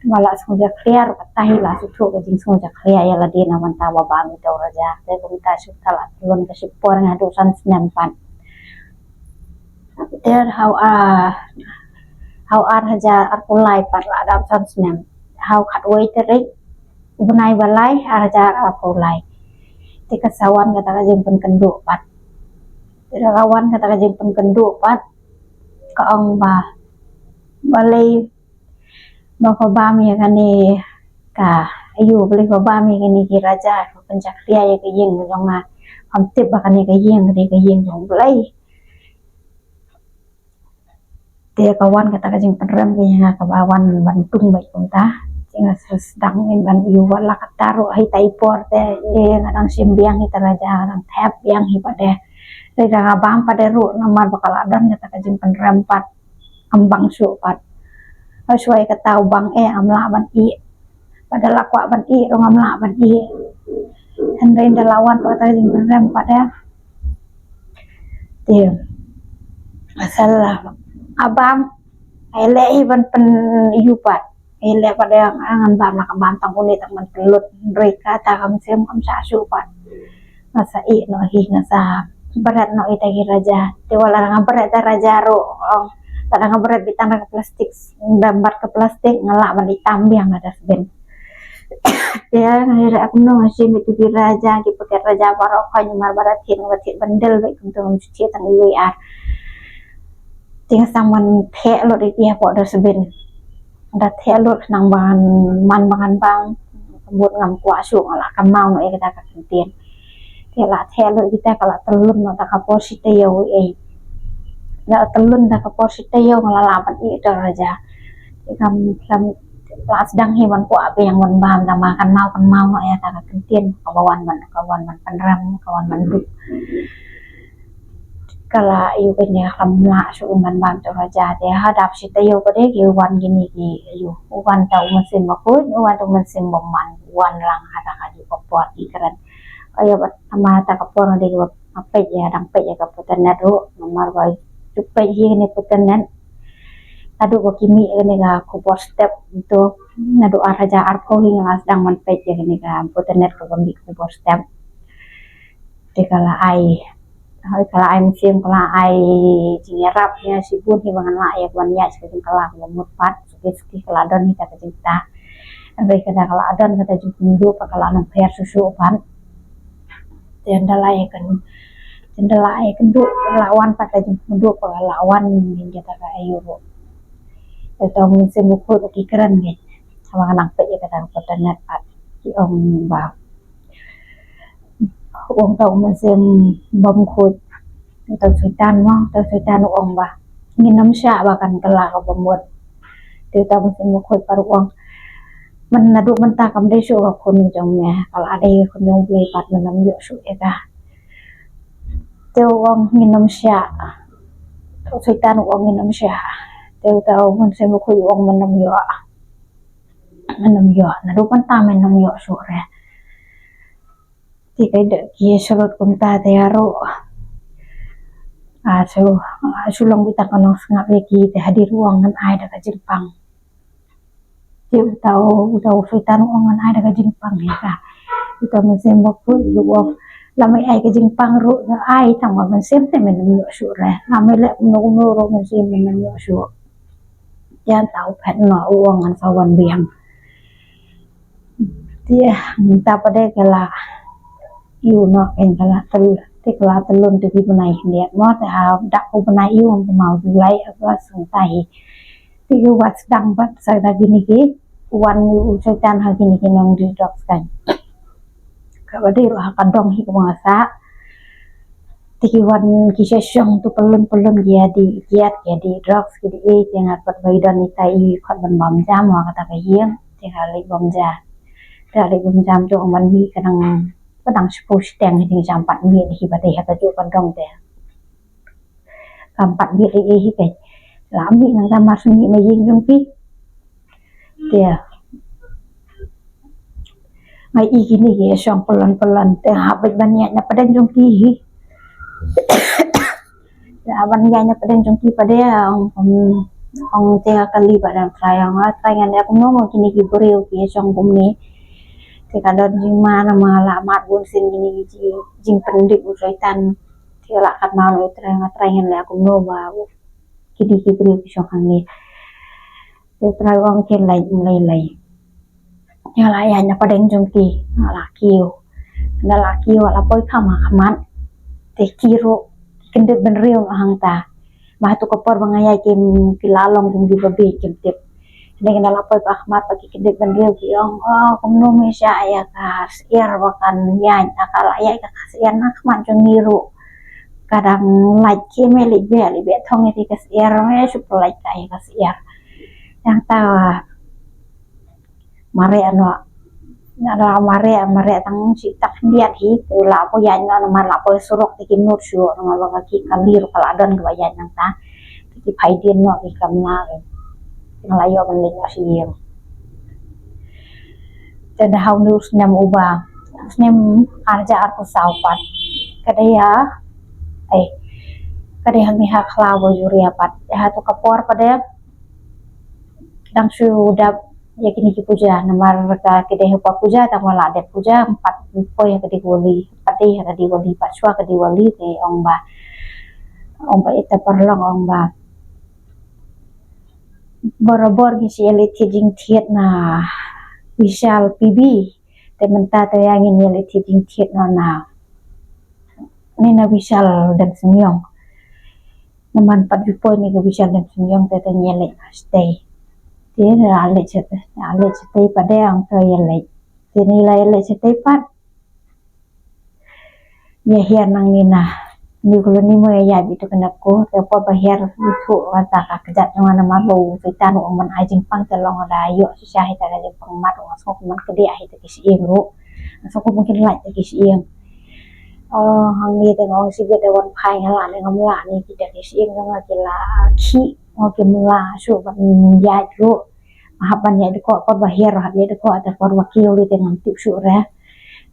Namar la sngewjakhlia ruh, kata hi la sngewthuh ka jingsngewjakhlia ïa lade na bynta ba bam ïa uta u raja. Te kumta shu ka la tylun ka shipor, nga haduh san snem pat. Te ha u, ah, ha u ar hajar arphew lai pat la dap san snem. Ha u khatwei tarik u bnai ba lai, ar hajar arphew lai. Te ka sa wan kata ka jingpynkynduh pat. Te da ka wan kata ka jingpynkynduh pat, ka ong ba, balei ba pha bam ïa kane ka, aïu, balei pha bam ïa kine ki raja, pha pynjakhlia ïa ka ïing jong nga. Pham tip ba kane ka ïing ka dei ka ïing jong U Blei. Te ka wan kata ka jingpynrem ka ïa nga kaba wan ban tung beit kumta. Te nga sa sdang ban ïoh, wat la katta ruh ha ita i por te, eh, nga dang shim biang ita raja, nga dang thep biang hi pat de. Te da nga bam pat de ruh namar ba ka la don kata ka jingpynrem pat. Am bang shuh pat. Hashwa kata u bang eh am lah ban ih. Pat da la kwah ban ih ruh ngam lah ban ih. Hynrei da la wan pat kata ka jingpynrem pat eh. Te asal a bam, ai leh hi ban pyn yu pat. Ai leh pat eh, ngan bam la ka bam tang une tang ban pynlut. Hynrei kata ka mynsiem kam shah shuh pat. Nga sa ih noh hi, nga sa bret noh ita ki raja. Te wat la nga bret da raja ruh, ong, la nga bret beit tang da ka plastik, da bat ka plastik, nga lah ban ih tam biang na dustbin. Te nga ïa kumno nga shim ïa ki raja, ki paket raja baroh, kha namar ba da thied, ba thied bundle beit, kumto ngam shu thied tang iwei ar. Te nga sa man theh lut ïa ki hapoh dustbin. Da theh lut khnang ban man ba ngan bam, ka mut ngam kwah shuh, nga la kynmaw noh ïa kata ka kyntien. Te la theh lut kita, ka la tyllun noh da ka por shi taïew ei. La tyllun da ka por shi taïew nga la lah ban ih ïa uta u raja. Te kam, kam la sdang hi ban kwah biang ban bam, tang ba kynmaw, kynmaw noh ïa kata ka kyntien, ka wan ban, ka wan ban pynrem, ka wan ban duk. Ka la ïa u kane, kam lah shuh ban bam ïa uta u raja. Te ha dap shi taïew pat de ki wan kine ki, ïa u wan uta u mynsiem bakhuid, u wan uta u mynsiem bymman, u wan lang ha kata ka juh ka por ki kren. Ka ïa bad namar kata ka por nga dei ba nga peit ïa, dang peit ïa ka puta net ruh, namar ba ju peit hi kane puta net. Naduh ba ki mih kane ka khubor step to, naduh ar hajar arphew hi nga la sdang ban peit ïa kane ka puta net kaba mih khubor step. Te ka la ai, hooid, ka la ai mynsiem, ka la ai jingïarap ïa shibun hi ba ngan lah ïa ka ban ïaid sha ka jingkylla kaba mut pat. Suki suki ka la don hi kata ka jingktah. Hynrei kata ka la don kata jingpynduh pat, ka la nang pher shuh shuh pat. Te ynda la ïa kynduh, te ynda la ïa kynduh, la wan pat ka jingpynduh pat, ka la wan ïa kata ka aïu ruh. Te uta u mynsiem bakhuid ki kren ngi, haba nga nang peit ïa kata ka puta net pat, ki ong ba, u ong uta u mynsiem bymkhuid, uta u soitan mo, uta u soitan u ong ba ngin ym shah ba kan kylla kaba mut. Te uta u mynsiem bakhuid pat u ong, myn, naduh mynta kam dei shuh ka khun jong me, ka la dei ka khun jong U Blei pat, men ym ïoh shuh ïa ka. Te u ong ngin ym shah. Uta u soitan u ong ngin ym shah. Te uta u mynsiem bakhuid u ong men ym ïoh. Men ym ïoh, naduh mynta men ym ïoh shuh re. Te ka dei ki shu lut kumta te ruh, a shu, a shu long beit tang ka nongsngap ïa ki, te hadien u ong ngan ai da ka jingpang. Te uta u, uta u soitan u ong ngan ai da ka jingpang ïa ka. Uta u mynsiem bakhuid u ong lada me ai ka jingpang ruh, ai tang ba mynsiem te men ym ïoh shuh re. Lada me leh kumno kumno ruh mynsiem men ym ïoh shuh. Ïa uta u phet noh u ong ngan sa wan biang. Te mynta pat de ka la ïoh noh, ka la tyl, te ka la tyllun te ki bnai khyndiat mo, te ha dap u bnai ïoh, te ma u July, August, mynta hi. Te ki wan sdang pat sa da kine ki, wan u soitan ha kine ki nongdih drugs kan. Kaba dei ruh ha ka dong hi kaba nga sah. Te ki wan ki sha shong tu pyllun pyllun, ki ïa dih kiad, ki ïa dih drugs, ki dih ei, te nga pat ba i don ita i khot ban bam jam ha kata ka ïing, te ka leit bam jam. Te ka leit bam jam tu ong ban mih ka dang, ka dang shiphew shiteng hi, te jam pat mih hi ba dei ha kajuh ka dong te. Kam pat mih ei ei hi keiñ. La mih nangta mar shu mih na ïing jong phi. Te nga i kine ki shong pyllun pyllun, te nga hap beit ban ïaid na pdeng jong ki hi. Te hap ban ïaid na pdeng jong ki pat de, ong, ong, ong te ka kali pat da u Trai, ong, ah, Trai, ngan leh kumno mo kine ki briew ki shong kumne. Te ka don jingma namar la mad bun sien kine ki jing, jingpyndit u soitan. Te la kat ma u Trai, nga Trai, ngan leh kumno ba kine ki briew ki shong hangne. Te u Trai u ong khie leit, leit, leit. Nga la ïaid na pdeng jong ki, nga la kiew. Nga la kiew, la poi kham ha khmat. Te ki ruh ki kyndit bynriew noh hangta. Ba hato ka por ba nga ïaid kim, ki la long kum kiba bieit kim tip. Hynrei nga la poi ba ha khmat ba ki kyndit bynriew ki ong, oh, kumno me shah ïa ka syiar ba kan ïaid, ka la ïaid ka syiar na khmat jong ngi ruh. Ka dang lait, khie me leit beh, leit beh thong ïa ka syiar, me shu pynlait ka ïa ka syiar. Hangta mareh noh. Nga la mareh, mareh tang shi tak khyndiat hi, te la poi ïaid noh, namar la poi surok te kim nud shuh, namar ba ka ki kali ruh ka la don kaba ïaid nangta. Ki phai dien noh ki kam na. Nga la ïoh ban leit noh sha ïing. Te da ha une u snem uba, u snem ar hajar arphew saw pat, ka dei ha, eh, ka dei hangne ha khlaw ba juria pat. Te ha tu ka por pat de dang shu dap ïa kine ki puja, namar ka ki dei ha por puja, tang ba la dep puja, em pat poi ha ka Diwali, em pat dei ha ka Diwali pat, shuwa ka Diwali te ong ba, ong ba ita paralok ong ba barabor ngi sa ïaleit thied jingthied na Vishal P B, te mynta te ïa ngin ïaleit thied jingthied noh na, ne na Vishal Demsynñiong. Namar em pat ju poi ne ka Vishal Demsynñiong te te ngi ïaleit shatei. Te la leit shatei, la leit shatei pat de ong te ïaleit. Te ngi la ïaleit shatei pat. Ïa hiar nangne na New Colony mo ïa ïaid beit tu ka NEEPCO, te por ba hiar u shu kata ka kjat jong nga namar ba u Soitan u ong ban ai jingpang, te long da ïoh shisha hi ta ka jingpang mat, u ong sngewbha ban kdiah hi ta ki shyieng ruh. Sngewbha ban kin lait ta ki shyieng. Oh, hangne te nga ong shibit da wan phai nga lah ne ngam lah ne kita ki shyieng jong nga ki la khih, nga kim lah shuh ban ïaid ruh. Hap ban ïaid dkoh, por ba hiar hap ïaid dkoh, te por ba kiew te ngam tip shuh re.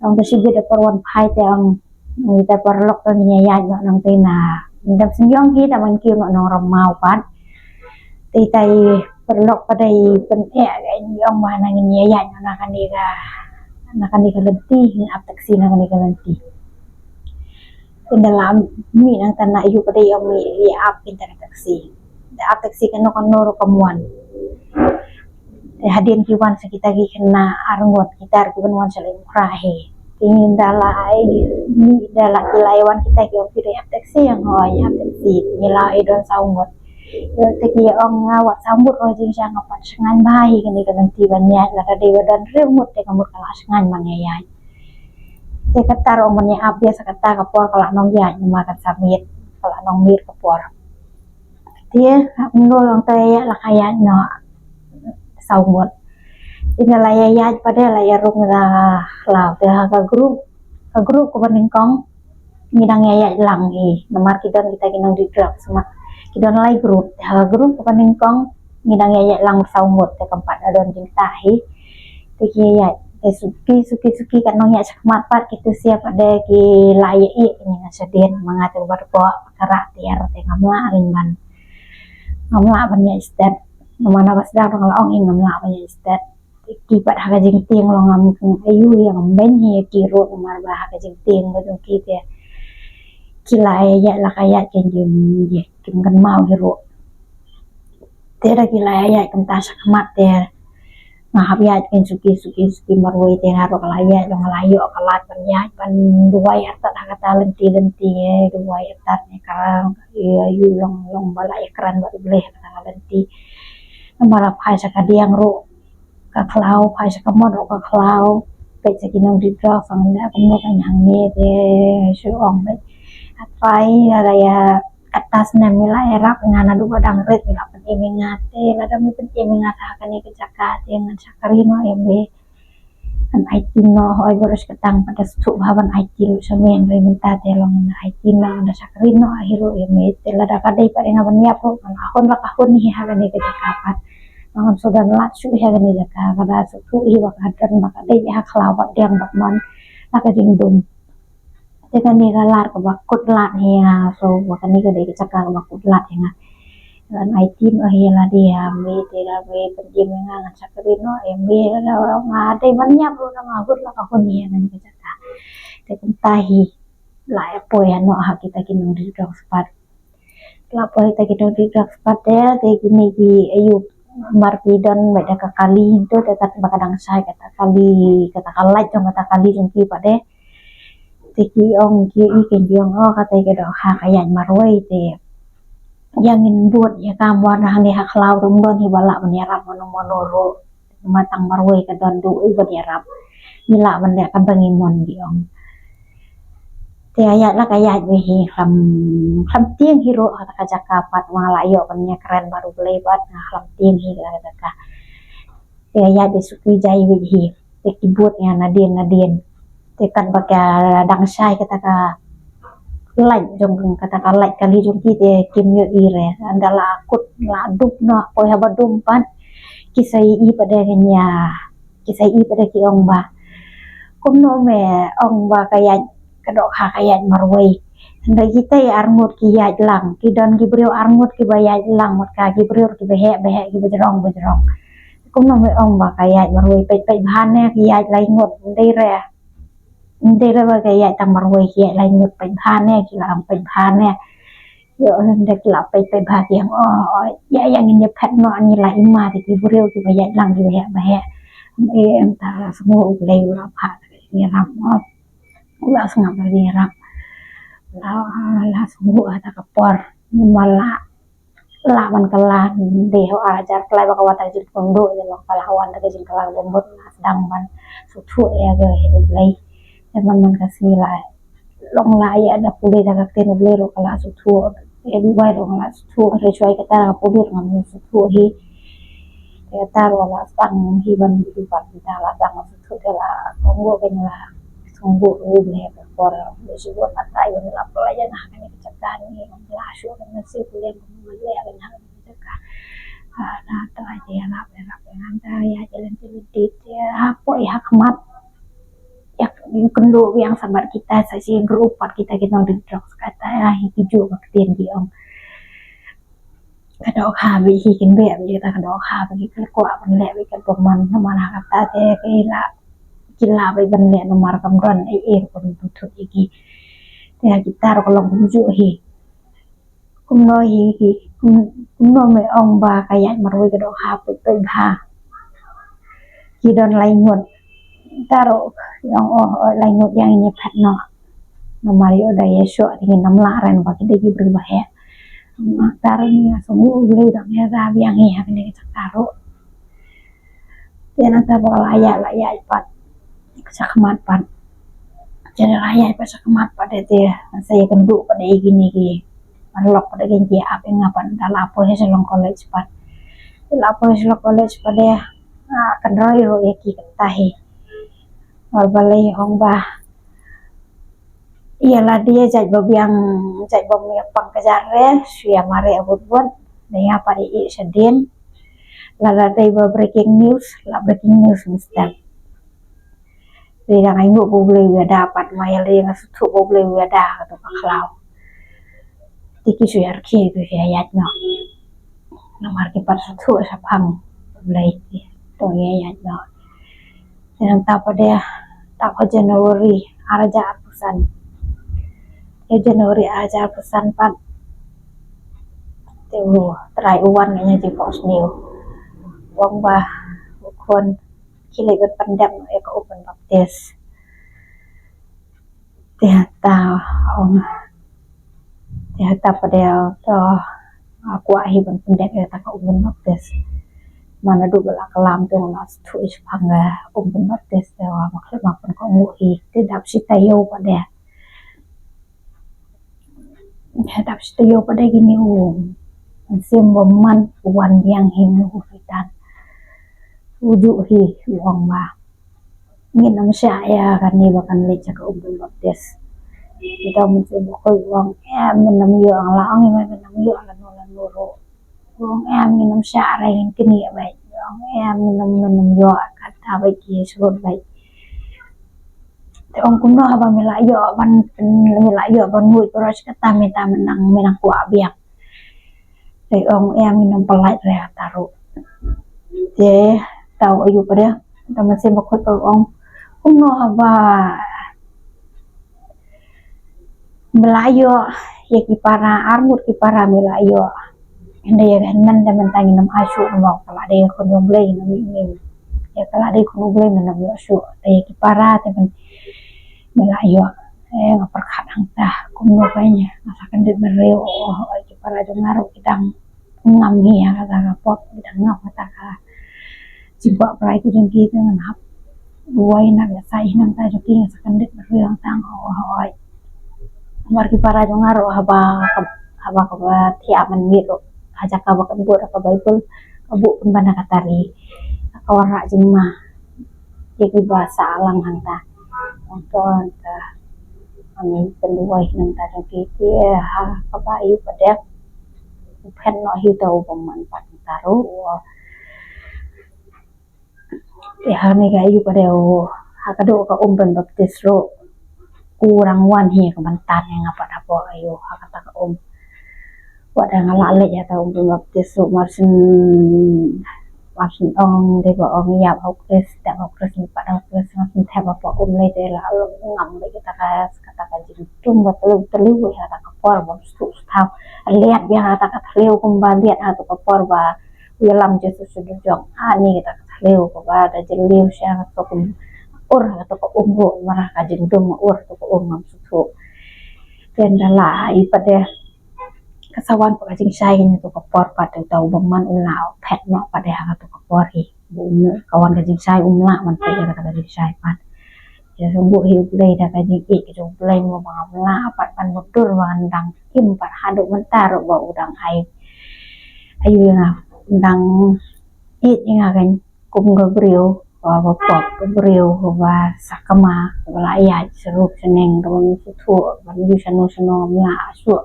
Ong te shibit da por wan phai te ong, ita paralok te ngin ïaid noh nangtei na Demsynñiong hi, te ban kiew noh Nongrum Maw pat. Te ita i paralok pat de i pyneh ka, i ong ba na ngin ïaid noh na kane ka, na kane ka lynti, ngin ap taxi na kane ka lynti. Te ynda la mih nangta na ïu pat de i ong mih ïa ap kita ka taxi. Da ap taxi kano kano ruh kam wan. Te hadien ki wan sa kita ki khynnah ar ngut, kita ruh ki ban wan sa leit mukhrah hi. Te ynda la ai mih, da la ki la ai wan kita ki ong phi dei ap taxi, ong hooid ap taxi. Ngi la ai don saw ngut. Te ki ong nga wat saw ngut ruh jingshisha nga pan sngewbha hi kane ka lynti ban ïaid, lada dei ba don hynriew ngut te ka mut ka la sngewbha ban ïaid. Te kata ruh ong ban ïa ap ïa sa kata ka por ka la nang ïaid namar ka sa miet, ka la nang miet ka por. Te ong no ong te ïa la ka ïaid noh saw ngut. Te ynda la ïa ïaid pat de la ïa rung da khlaw te ha ka group, ka group kaba nyngkong ngi dang ïa ïaid lang hi namar ki don kita ki nongdih drugs ma. Ki don lai group, te ha ka group kaba nyngkong ngi dang ïa ïaid lang saw ngut te kam pat da don jingtah hi. Te ki ïaid te suki suki suki ka nongïaid shakhmat pat ki tu sia pat de ki la ïa ïeh ki ngi na shadien ma nga te ba dei ka rah tiar te ngam lah ring ban. Ngam lah ban ïaid stet. Namar na ba sdang dang la ong ïa ngam lah ban ïaid stet. Ki pat ha ka jingtieng long ngam kynmaw ïa ngam beiñ ïa ki ruh namar ba ha ka jingtieng ba jong ki te ki la ïa la ka ïa ken jingim ïa kim kynmaw ïa ruh. Te da ki la ïa kumta shakhmat te nga hap ïa ken suki suki suki marwei te nga ruh ka la ïa long la ïoh ka lad ban ïa ban duwai artat ha kata lynti lynti ïa duwai artat ne ka ïa ïu long long ba la ïa kren ba U Blei ha kata lynti. Namar la phai sa ka diang ruh ka khlaw, phai sa ka mot ruh ka khlaw. Peit sa ki nongdih drugs ong da kumno ka ñiang ngi te shu ong peit. Apai la ïa kata snem ngi la ïarap nga naduh ba dang rit ngi la pynim ïa nga te lada me pynim ïa nga ha kane ka jaka te ngan shakri noh ïa me. Ban aiti noh hooid baroh shi katta pat da sngewthuh ba ban aiti ruh sha me hynrei mynta te long ngan aiti noh ngan da shakri noh hi ruh ïa me te lada ka dei pat ïa nga ban ïap ruh ngan la hun la ka hun hi ha kane ka jaka pat. Ngam shu don lad shuh hi ha kane ka jaka, ka da sngewthuh hi ba ka don ba ka dei ha khlaw ba diang ba mon la ka jingdum. Te kane ka lad kaba kut lad hi nga, so ba kane ka dei ka jaka kaba kut lad hi nga. Lan aiti noh hi la dei ha me te la me pynim ïa nga ngan shakri noh ïa me la nga dei ban ïap ruh nga hun la ka hun hi ha kane ka jaka. Te kumta hi la ïa poi ha noh ha kita ki nongdih drugs pat. La poi kita ki nongdih drugs pat te, te kine ki ayu mar ki don bad da ka kali to te kat ba ka dang shai kata kali, kata ka lait jong kata kali jong ki pat te. Te ki ong ki i ki ong o kata ka dohkha ka ïaid marwei te. Ïa ngin bud ïa ka mor hangne ha khlaw ruh ym don hi ba lah ban ïarap mano mano ruh. Ma tang marwei ka don duh i ban ïarap. Ngi lah ban leh kaba ngi mon ki ong. Te ïa la ka ïaid beit hi khlam khlam tieng hi ruh kata ka jaka pat ma la ïoh ban ïa kren bad U Blei bad nga khlam tieng hi kata ka jaka. Te ïa beit suki jai beit hi. Te ki bud ïa nadien nadien. Te kat ba ka dang shai kata ka lait jong kata ka lait kali jong ki te kim ïohi re. Ynda la kut la dum noh, poi haba dum pat ki sa ïohi pat de kane. Ki sa ïohi pat de ki ong ba, kumno me ong ba ka ïaid ka dohkha ka ïaid marwei. Ynda kita arngut ki ïaid lang, ki don ki briew arngut kiba ïaid lang, mut ka ki briew kiba heh ba heh, kiba jrong ba jrong. Kumno me ong ba ka ïaid marwei? Peit peit bha ne, ki ïaid lai ngut, ym dei re. Ym dei re ba ka ïaid tang marwei, ki ïaid lai ngut, peit bha ne, ki la ong peit bha ne. Ïoh, ynda ki la peit peit bha ki ong, oh, oh, ïa, ïa ngin ïa phet noh, ngi la i ma te ki briew kiba ïaid lang kiba heh ba heh. Em, em, ta la sngewbha U Blei u la phah ïarap, oh. U la sngap ïarap. La, la sngewbha ta ka por. Namar la, la ban kylla, dei ha ar hajar khlei ba ka wan ta ka jingpynduh, dei long ka la wan ta ka jingkylla ba mut, la sdang ban sngewthuh ïa ka U Blei. Te man man ka sngi la long la ïa da pule da ka ktien U Blei ruh ka la sngewthuh. Ïa Dubai ruh ka la sngewthuh, ri shuwa kata ka pule ruh ngam sngewthuh hi. Te kata ruh la sdang hi ban ïa Dubai kita la sdang sngewthuh, te la sngewthuh ka la sngewthuh U Blei ka por. Ïa shu bun ata ïa la pule ïa na kane ka jaka ni, la shu ka nasi pule ka mut le ka na ka jaka. Ah, na ta ïa la pule la pule na ta ïa jalan jalan di ïa hapoh ïa khmat. Ïa, ïa kynduh biang sa bad kita, sa shi group pat kita, kita nongdie drugs kata, ïa hi ki ju ba ktien ki ong. Ka dohkha ba hi kin beh ba kita, ka dohkha ba ki kwah ban leh ba ki bymman, namar ha kata te ki la, ki la ba ban leh namar kam don ei ei ruh ban butut ïa ki. Te ha kita ruh ka long kumjuh hi. Kumno hi, hi, kum-, kumno me ong ba ka ïaid marwei ka dohkha, peit peit bha. Ki don lai ngut. Te ruh ki ong, oh, oh, lai ngut ïa ngin ïa phet noh. Namar ïoh da ïa shoh te ngin ym lah re ba ki dei ki briew ba heh. Te ruh ngi ïa sngewbha U Blei da ïa da biang ïa kane ka jaka ruh. Te nangta ba la ïaid, la ïaid pat sha khmat pat. Te la ïaid pat sha khmat pat de te, sa ïakynduh pat de ïa kine ki paralok pat de, kine ki ap ïa nga pat, da la poi sha Shillong College pat. Te la poi sha Shillong College pat de, ah, kynroi ruh ïa ki kata hi. Wan balei ong ba ïa lade jait ba biang, jait ba biang pang ka jare, shu ïa mareh bud bud, da ïa pat ïa shadien. Lada dei ba breaking news, la breaking news mynstep. Te dang ai nguh ba U Blei u ïada pat, ma ïa lade nga sngewthuh ba U Blei u ïada, kato ka khlaw. Te ki shu ïa rkhie, ki shu ïa ïaid noh. Namar ki pat sngewthuh shaphang U Blei, te to ïa ïaid noh. Te nangta pat de, ta pat January, ar hajar arphew san. Ïa January ar hajar arphew san pat. Te u Trai u wan ïa nga jingphohsniew. U ong ba u khun ki leit ban pyndep ïa ka um ban baptis. Te hata ong, te hata pat de to, ah, kwah hi ban pyndep ïa kata ka um ban baptis. Namar naduh ba la klam te nga la sngewthuh shaphang ka um ban baptis, te nga ma khlem ma pynkohnguh hi, te dap shi taïew pat de. Te dap shi taïew pat de kine u mynsiem bymman u wan biang hi, u Ritan. U ju hi, u ong ba ngin ym shah ïa kane ba kan leit sha ka um ban baptis. Te uta u mynsiem bakhuid u ong, em, ngin ym ïoh, nga la ong ïa me ngin ym ïoh lano lano ruh. U ong, em, ngin ym shah re, ngin knieh beit. U ong, em, ngin ym, ngin ym ïoh, kata beit ki shlur beit. Te ong, kumno haba me la ïoh ban, me la ïoh ban nguid baroh shi katta, mynta me nang, me nang kwah biang. Te ong, em, ngin ym pyllait re kata ruh. Te uta u aïu pat de, uta u mynsiem bakhuid pat u ong, kumno haba me la ïoh ïa ki para, arngut ki para me la ïoh. Hynrei ïa ka hynmen te mynta ngin ym ai shuh, namar ka la dei khun U Blei, ngin ym ïoh. Ïa ka la dei khun U Blei, ngin ym ïoh shuh. Te ïa ki para te me la ïoh. Eh, nga pyrkhat hangta, kumno kein, nga sa kyndit bynriew, oh, oh, ki para jong nga ruh ki dang ngam hi ïa kata ka pop, ki dang ngam kata ka jingkwah brai ka jong ki, te ngan hap duwai na ka sa hi nangta jong ki, nga sa kyndit bynriew hangta, oh, oh, oh. Namar ki para jong nga ruh haba, haba kaba thiah mynmiet ruh, ha jaka ba kan bud ha ka Baibl, ka buh pynban ha ka tari, ka wanrah jingma ïa kiba sah lang hangta. Ong to, ong to. Ani pynduwai nangta jong ki, ki ha kaba ïu pat dep u phet noh hi ta u bymman pat nangta ruh. Te ha ne ka ïu pat dep ha ka doh ka um pynbaptis ruh u rangwan hi ka ban tan ïa nga pat hapoh ïu ha kata ka um. Wat da nga lah leit ïa ta um pynbaptis ruh mar syn mar syn ong dei ba ong ïap ha u Khrist, tep ha u Khrist, pat ha u Khrist, mar syn tep hapoh um lei te la ngam lei kata ka kata ka jingtum ba telu telu ïa kata ka por ba stuk stuk liat ïa kata ka thliew kumba liat ha kata ka por ba u ïalam Jisu sha dujok. Ani kata ka thliew kaba da jylliew sha kata ka um ur kata ka um ruh mar ka jingdum ur kata ka um ngam sngewthuh. Te ynda la i pat de ka sa wan pat ka jingshai ha kata ka por pat te uta u bymman u la phet noh pat de ha kata ka por hi. Ka wan ka jingshai um lah ban peit ïa kata ka jingshai pat. Ïa sngewbha hi U Blei da ka jingïeit ka jong U Blei mo ba ngam lah pat ban mudur ba ngan dang im pat haduh mynta ruh ba u dang ai. Ayu ïa nga dang ïeit ïa nga kan kum ka briew ba ba pop ka briew ba sakma ba la ïaid sha ruh sha neng ka ban suthuh ban ïu shano shano ngam lah shuh.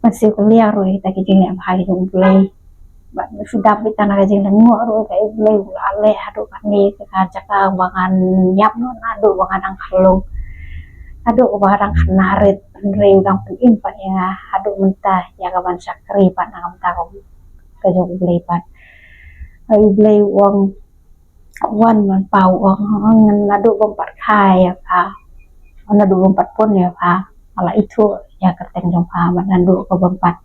Ban siew kylliang ruh ïa kita ki jingleh bha ki jong U Blei. Ban shu dap ïa kita na ka jinglyngngoh ruh ka U Blei u la leh haduh kane ka jaka ba ngan ïap noh naduh ba ngan dang khlung. Haduh ba ngan dang khynnah rit hynrei u dang pynim pat ïa nga haduh mynta ïa ka ban shakri pat na ka bynta ka jong U Blei pat. Ai U Blei u ong wan man pau ong ong ngan naduh bym pat kha ïa pha. Ngan naduh bym pat pun ïa pha. Nga la ithuh ïa ka kyrteng jong pha bad naduh ka bym pat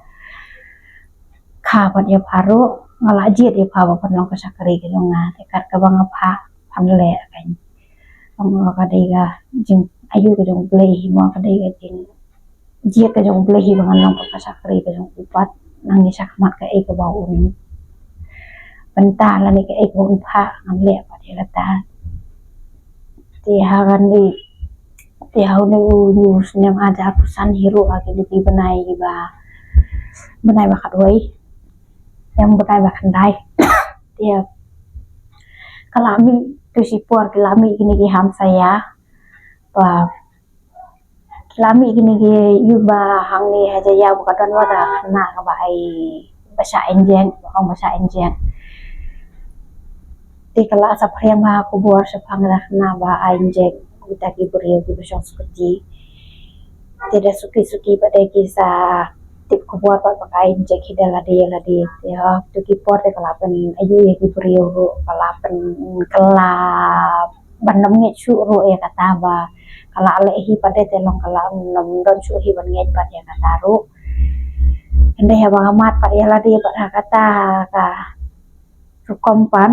kha pat ïa pha ruh nga la jied ïa pha ba pynlong ka shakri ka jong nga. Te kat kaba nga phah phan leh kan. Ong ka dei ka jing ayu ka jong Blei mo ka dei ka jing jied ka jong U Blei hi ba ngan long pat ka shakri ka jong u pat nangne shakhmat kaei kaba un bynta lane kaei kaba un phah ngan leh pat ïa kata. Te ha kane te ha une u snem hajar arphew san hi ruh ha kine ki bnai ba bnai ba khatwei em bnai ba khyndai. Te ka la mih tu shi por ki la mih kine ki hamsaia ba ki la mih kine ki ïu ba hangne ha Jaiaw ba ka don wa ka khynnah kaba ai ba shah injek ba ong ba shah injek. Te ka la saphriang ha khubor shaphang ka khynnah ba ai injek kita ki briew kiba shong skuti. Te da suki suki pat de ki sa tip khubor pat ba ka ai injek hi da lade lade. Te ha tu ki por te ka la pyn ayu ïa ki briew ruh ka la pynkylla ban ym ngeit shuh ruh ïa kata ba ka la leh hi pat de te long ka la ym don shuh hi ban ngeit pat ïa kata ruh. Hynrei haba nga mad pat ïa lade pat ha kata ka rukom pat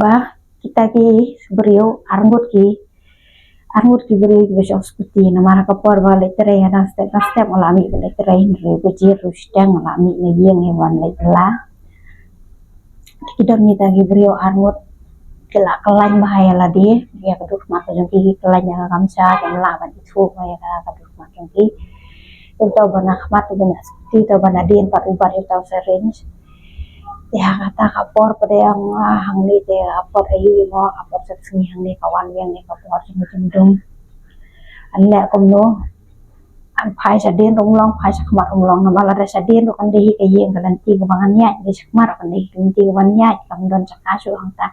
ba kita ki briew arngut ki arngut ki briew kiba shong skuti namar ha ka por ba leit trei ha dang step dang step nga la mih ba leit trei hynrei ba jied ruh shiteng nga la mih na ïing ïa ban leit la. Ki don kita ki briew arngut ki la kyllain bha ïa lade ïa ka dur khmat ka jong ki ki kyllain ïa ka kamsa ki la ban ithuh ïa ka dur khmat jong ki. Ïa uta uba na khmat uba na skuti uta uba na dien pat u bat ïa uta u syringe. Te ha kata ka por pat de ïa nga hangne te ka por ayu ïa nga ka por sepsngi hangne ka wan ïa nga ka por jingdum. An leh kumno an phai sha dien ruh ym long phai sha khmat ruh ym long namar lada sha dien ruh kan dei hi ka ïing ka lynti kaba ngan ïaid dei sha khmat ruh kan dei hi ka lynti kaba ngan ïaid kam don jaka shuh hangta.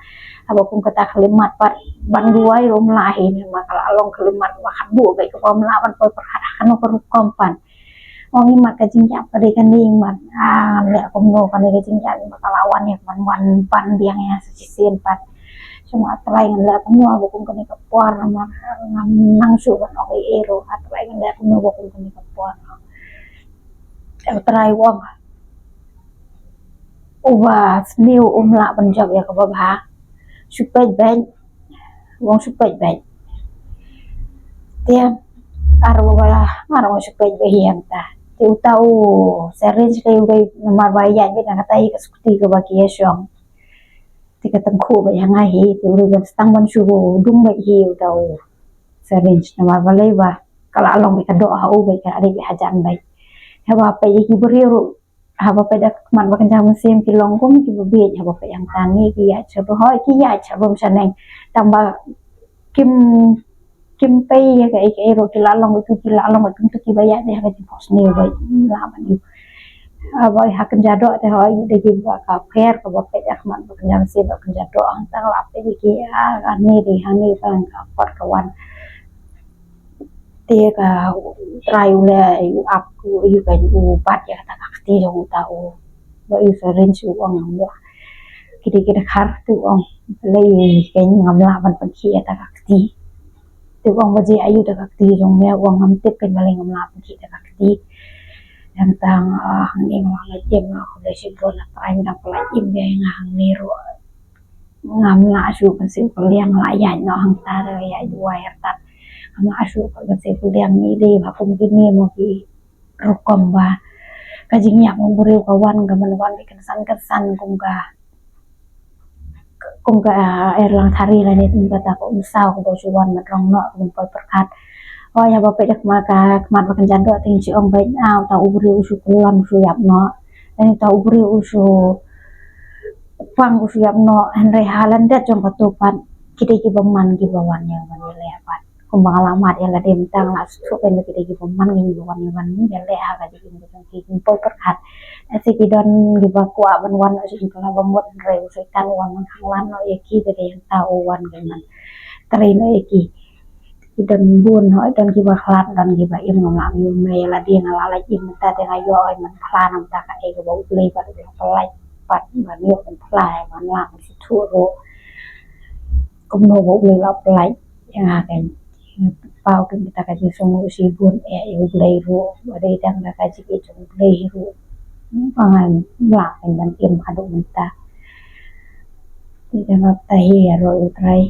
Haba kum kata khyllipmat pat ban duwai ruh ym lah hi namar ka la long khyllipmat ba khatduh beit kaba ym lah ban poi pyrkhat ha kano ka rukom pat. Ong i mat ka jingïap ka dei kane i mat ah leh kumno kane ka jingïap i mat ka la wan ïa ka ban wan ban biang ïa sa shisien pat. Shu ma Trai ngan leh kumno ba kum kane ka por namar ngam nang shuh ban ong ei ei ruh ah Trai ngan leh kumno ba kum kane ka por. Eh Trai u ong uba sniew um lah ban jop ïa kaba bha. Shu peit beit u ong shu peit beit. Te ar uba la mar u ong shu peit beit hi hangta. Te uta u syringe te u dei namar ba ïaid beit na kata hi ka skuti kaba ki ïa shong. Te ka tyngkhuh beit ha nga hi te u dei ban sdang ban shu dung beit hi uta u syringe namar balei ba ka la long beit ka doh ha u beit ka la dei beit hajan beit. Haba peit ïa ki briew ruh haba peit da ka khmat ba kynja mynsiem ki long kum kiba bieit haba peit hangta ngi ki ïaid sha ba hoi ki ïaid sha bym shaneng tang ba kim kim pei ïa kaei kaei ruh, ki la long ïa ki, ki la long ïa ki, ki ba ïaid ha ka jingphohsniew ba la ban ïoh. Ah, ba ha kynja doh te hooid, da ki ba ka pher kaba peit ha khmat ba kynja mynsiem ba kynja doh, hangta la peit ïa ki, ah, hangne dei, hangne ka, ka kot ka wan. Te ka trai u leh, u ap, u, u kan u bat ïa kata ka kti jong uta u, ba u syringe, u ong, ong, ki dei ki dkhar, te u ong, balei kan ngam lah ban pynkhih ïa kata ka kti. Te u ong, ba jia aïu kata ka kti jong me? U ong, ngam tip kan balei ngam lah pynkhih kata ka kti. Hangta, ah, hangne ngam lah lait im, nga khublei shibun na trai, me dang pynlait im ïa nga hangne ruh. Ngam lah shuh ban siew kylliang, lah ïaid noh hangta, ïaid duwai artat. Ngam lah shuh ban siew kylliang, ngi dei ba kum kine mo ki rukom ba ka jingïap u briew ka wan, ka man wan ki kynsan kynsan kum ka, kum ka, ah, Erlang Thari lane kum kata ka Umsaw kaba shu wan mat rong noh, ka Mympoi Pyrkhat. Oh, ïa ba peit da khmat ka, khmat ba kynja doh te ngi shu ong ba, ah, uta u briew u shu kyllon u shu ïap noh. Lane uta u briew u shu pang u shu ïap noh, hynrei ha lyndet jong kato pat ki dei kiba man kiba wan ïa ban ïaleh pat. Kumba nga la mad ïa lade mynta, nga la sngewthuh kein ba ki dei kiba man kein kiba wan ïa ban ïaleh ha ka jingim ka jong ki. Mympoi Pyrkhat, lehse ki don kiba kwah ban wan noh sha jingkylla ba mut, hynrei u Soitan u wan man hanglad noh ïa ki, te dei hangta u wan kein ban trei noh ïa ki. Ki don bun, hooid, don kiba khlad, don kiba im. Ngam lah mih mih ïa lade, nga la lait im mynta te nga ïoh ban phla na bynta kaei kaba U Blei pat u la pynlait pat ban ïoh ban phla, ban lah ban sngewthuh ruh kumno ba U Blei u la pynlait ïa nga kein. Paw kein kata ka jingsngew shibun, eh, ïa U Blei ruh, ba dei tang da ka jingïeit jong U Blei ruh ba nga lah kein ban im haduh mynta. Te dang ap tahi ïa ruh U Trai.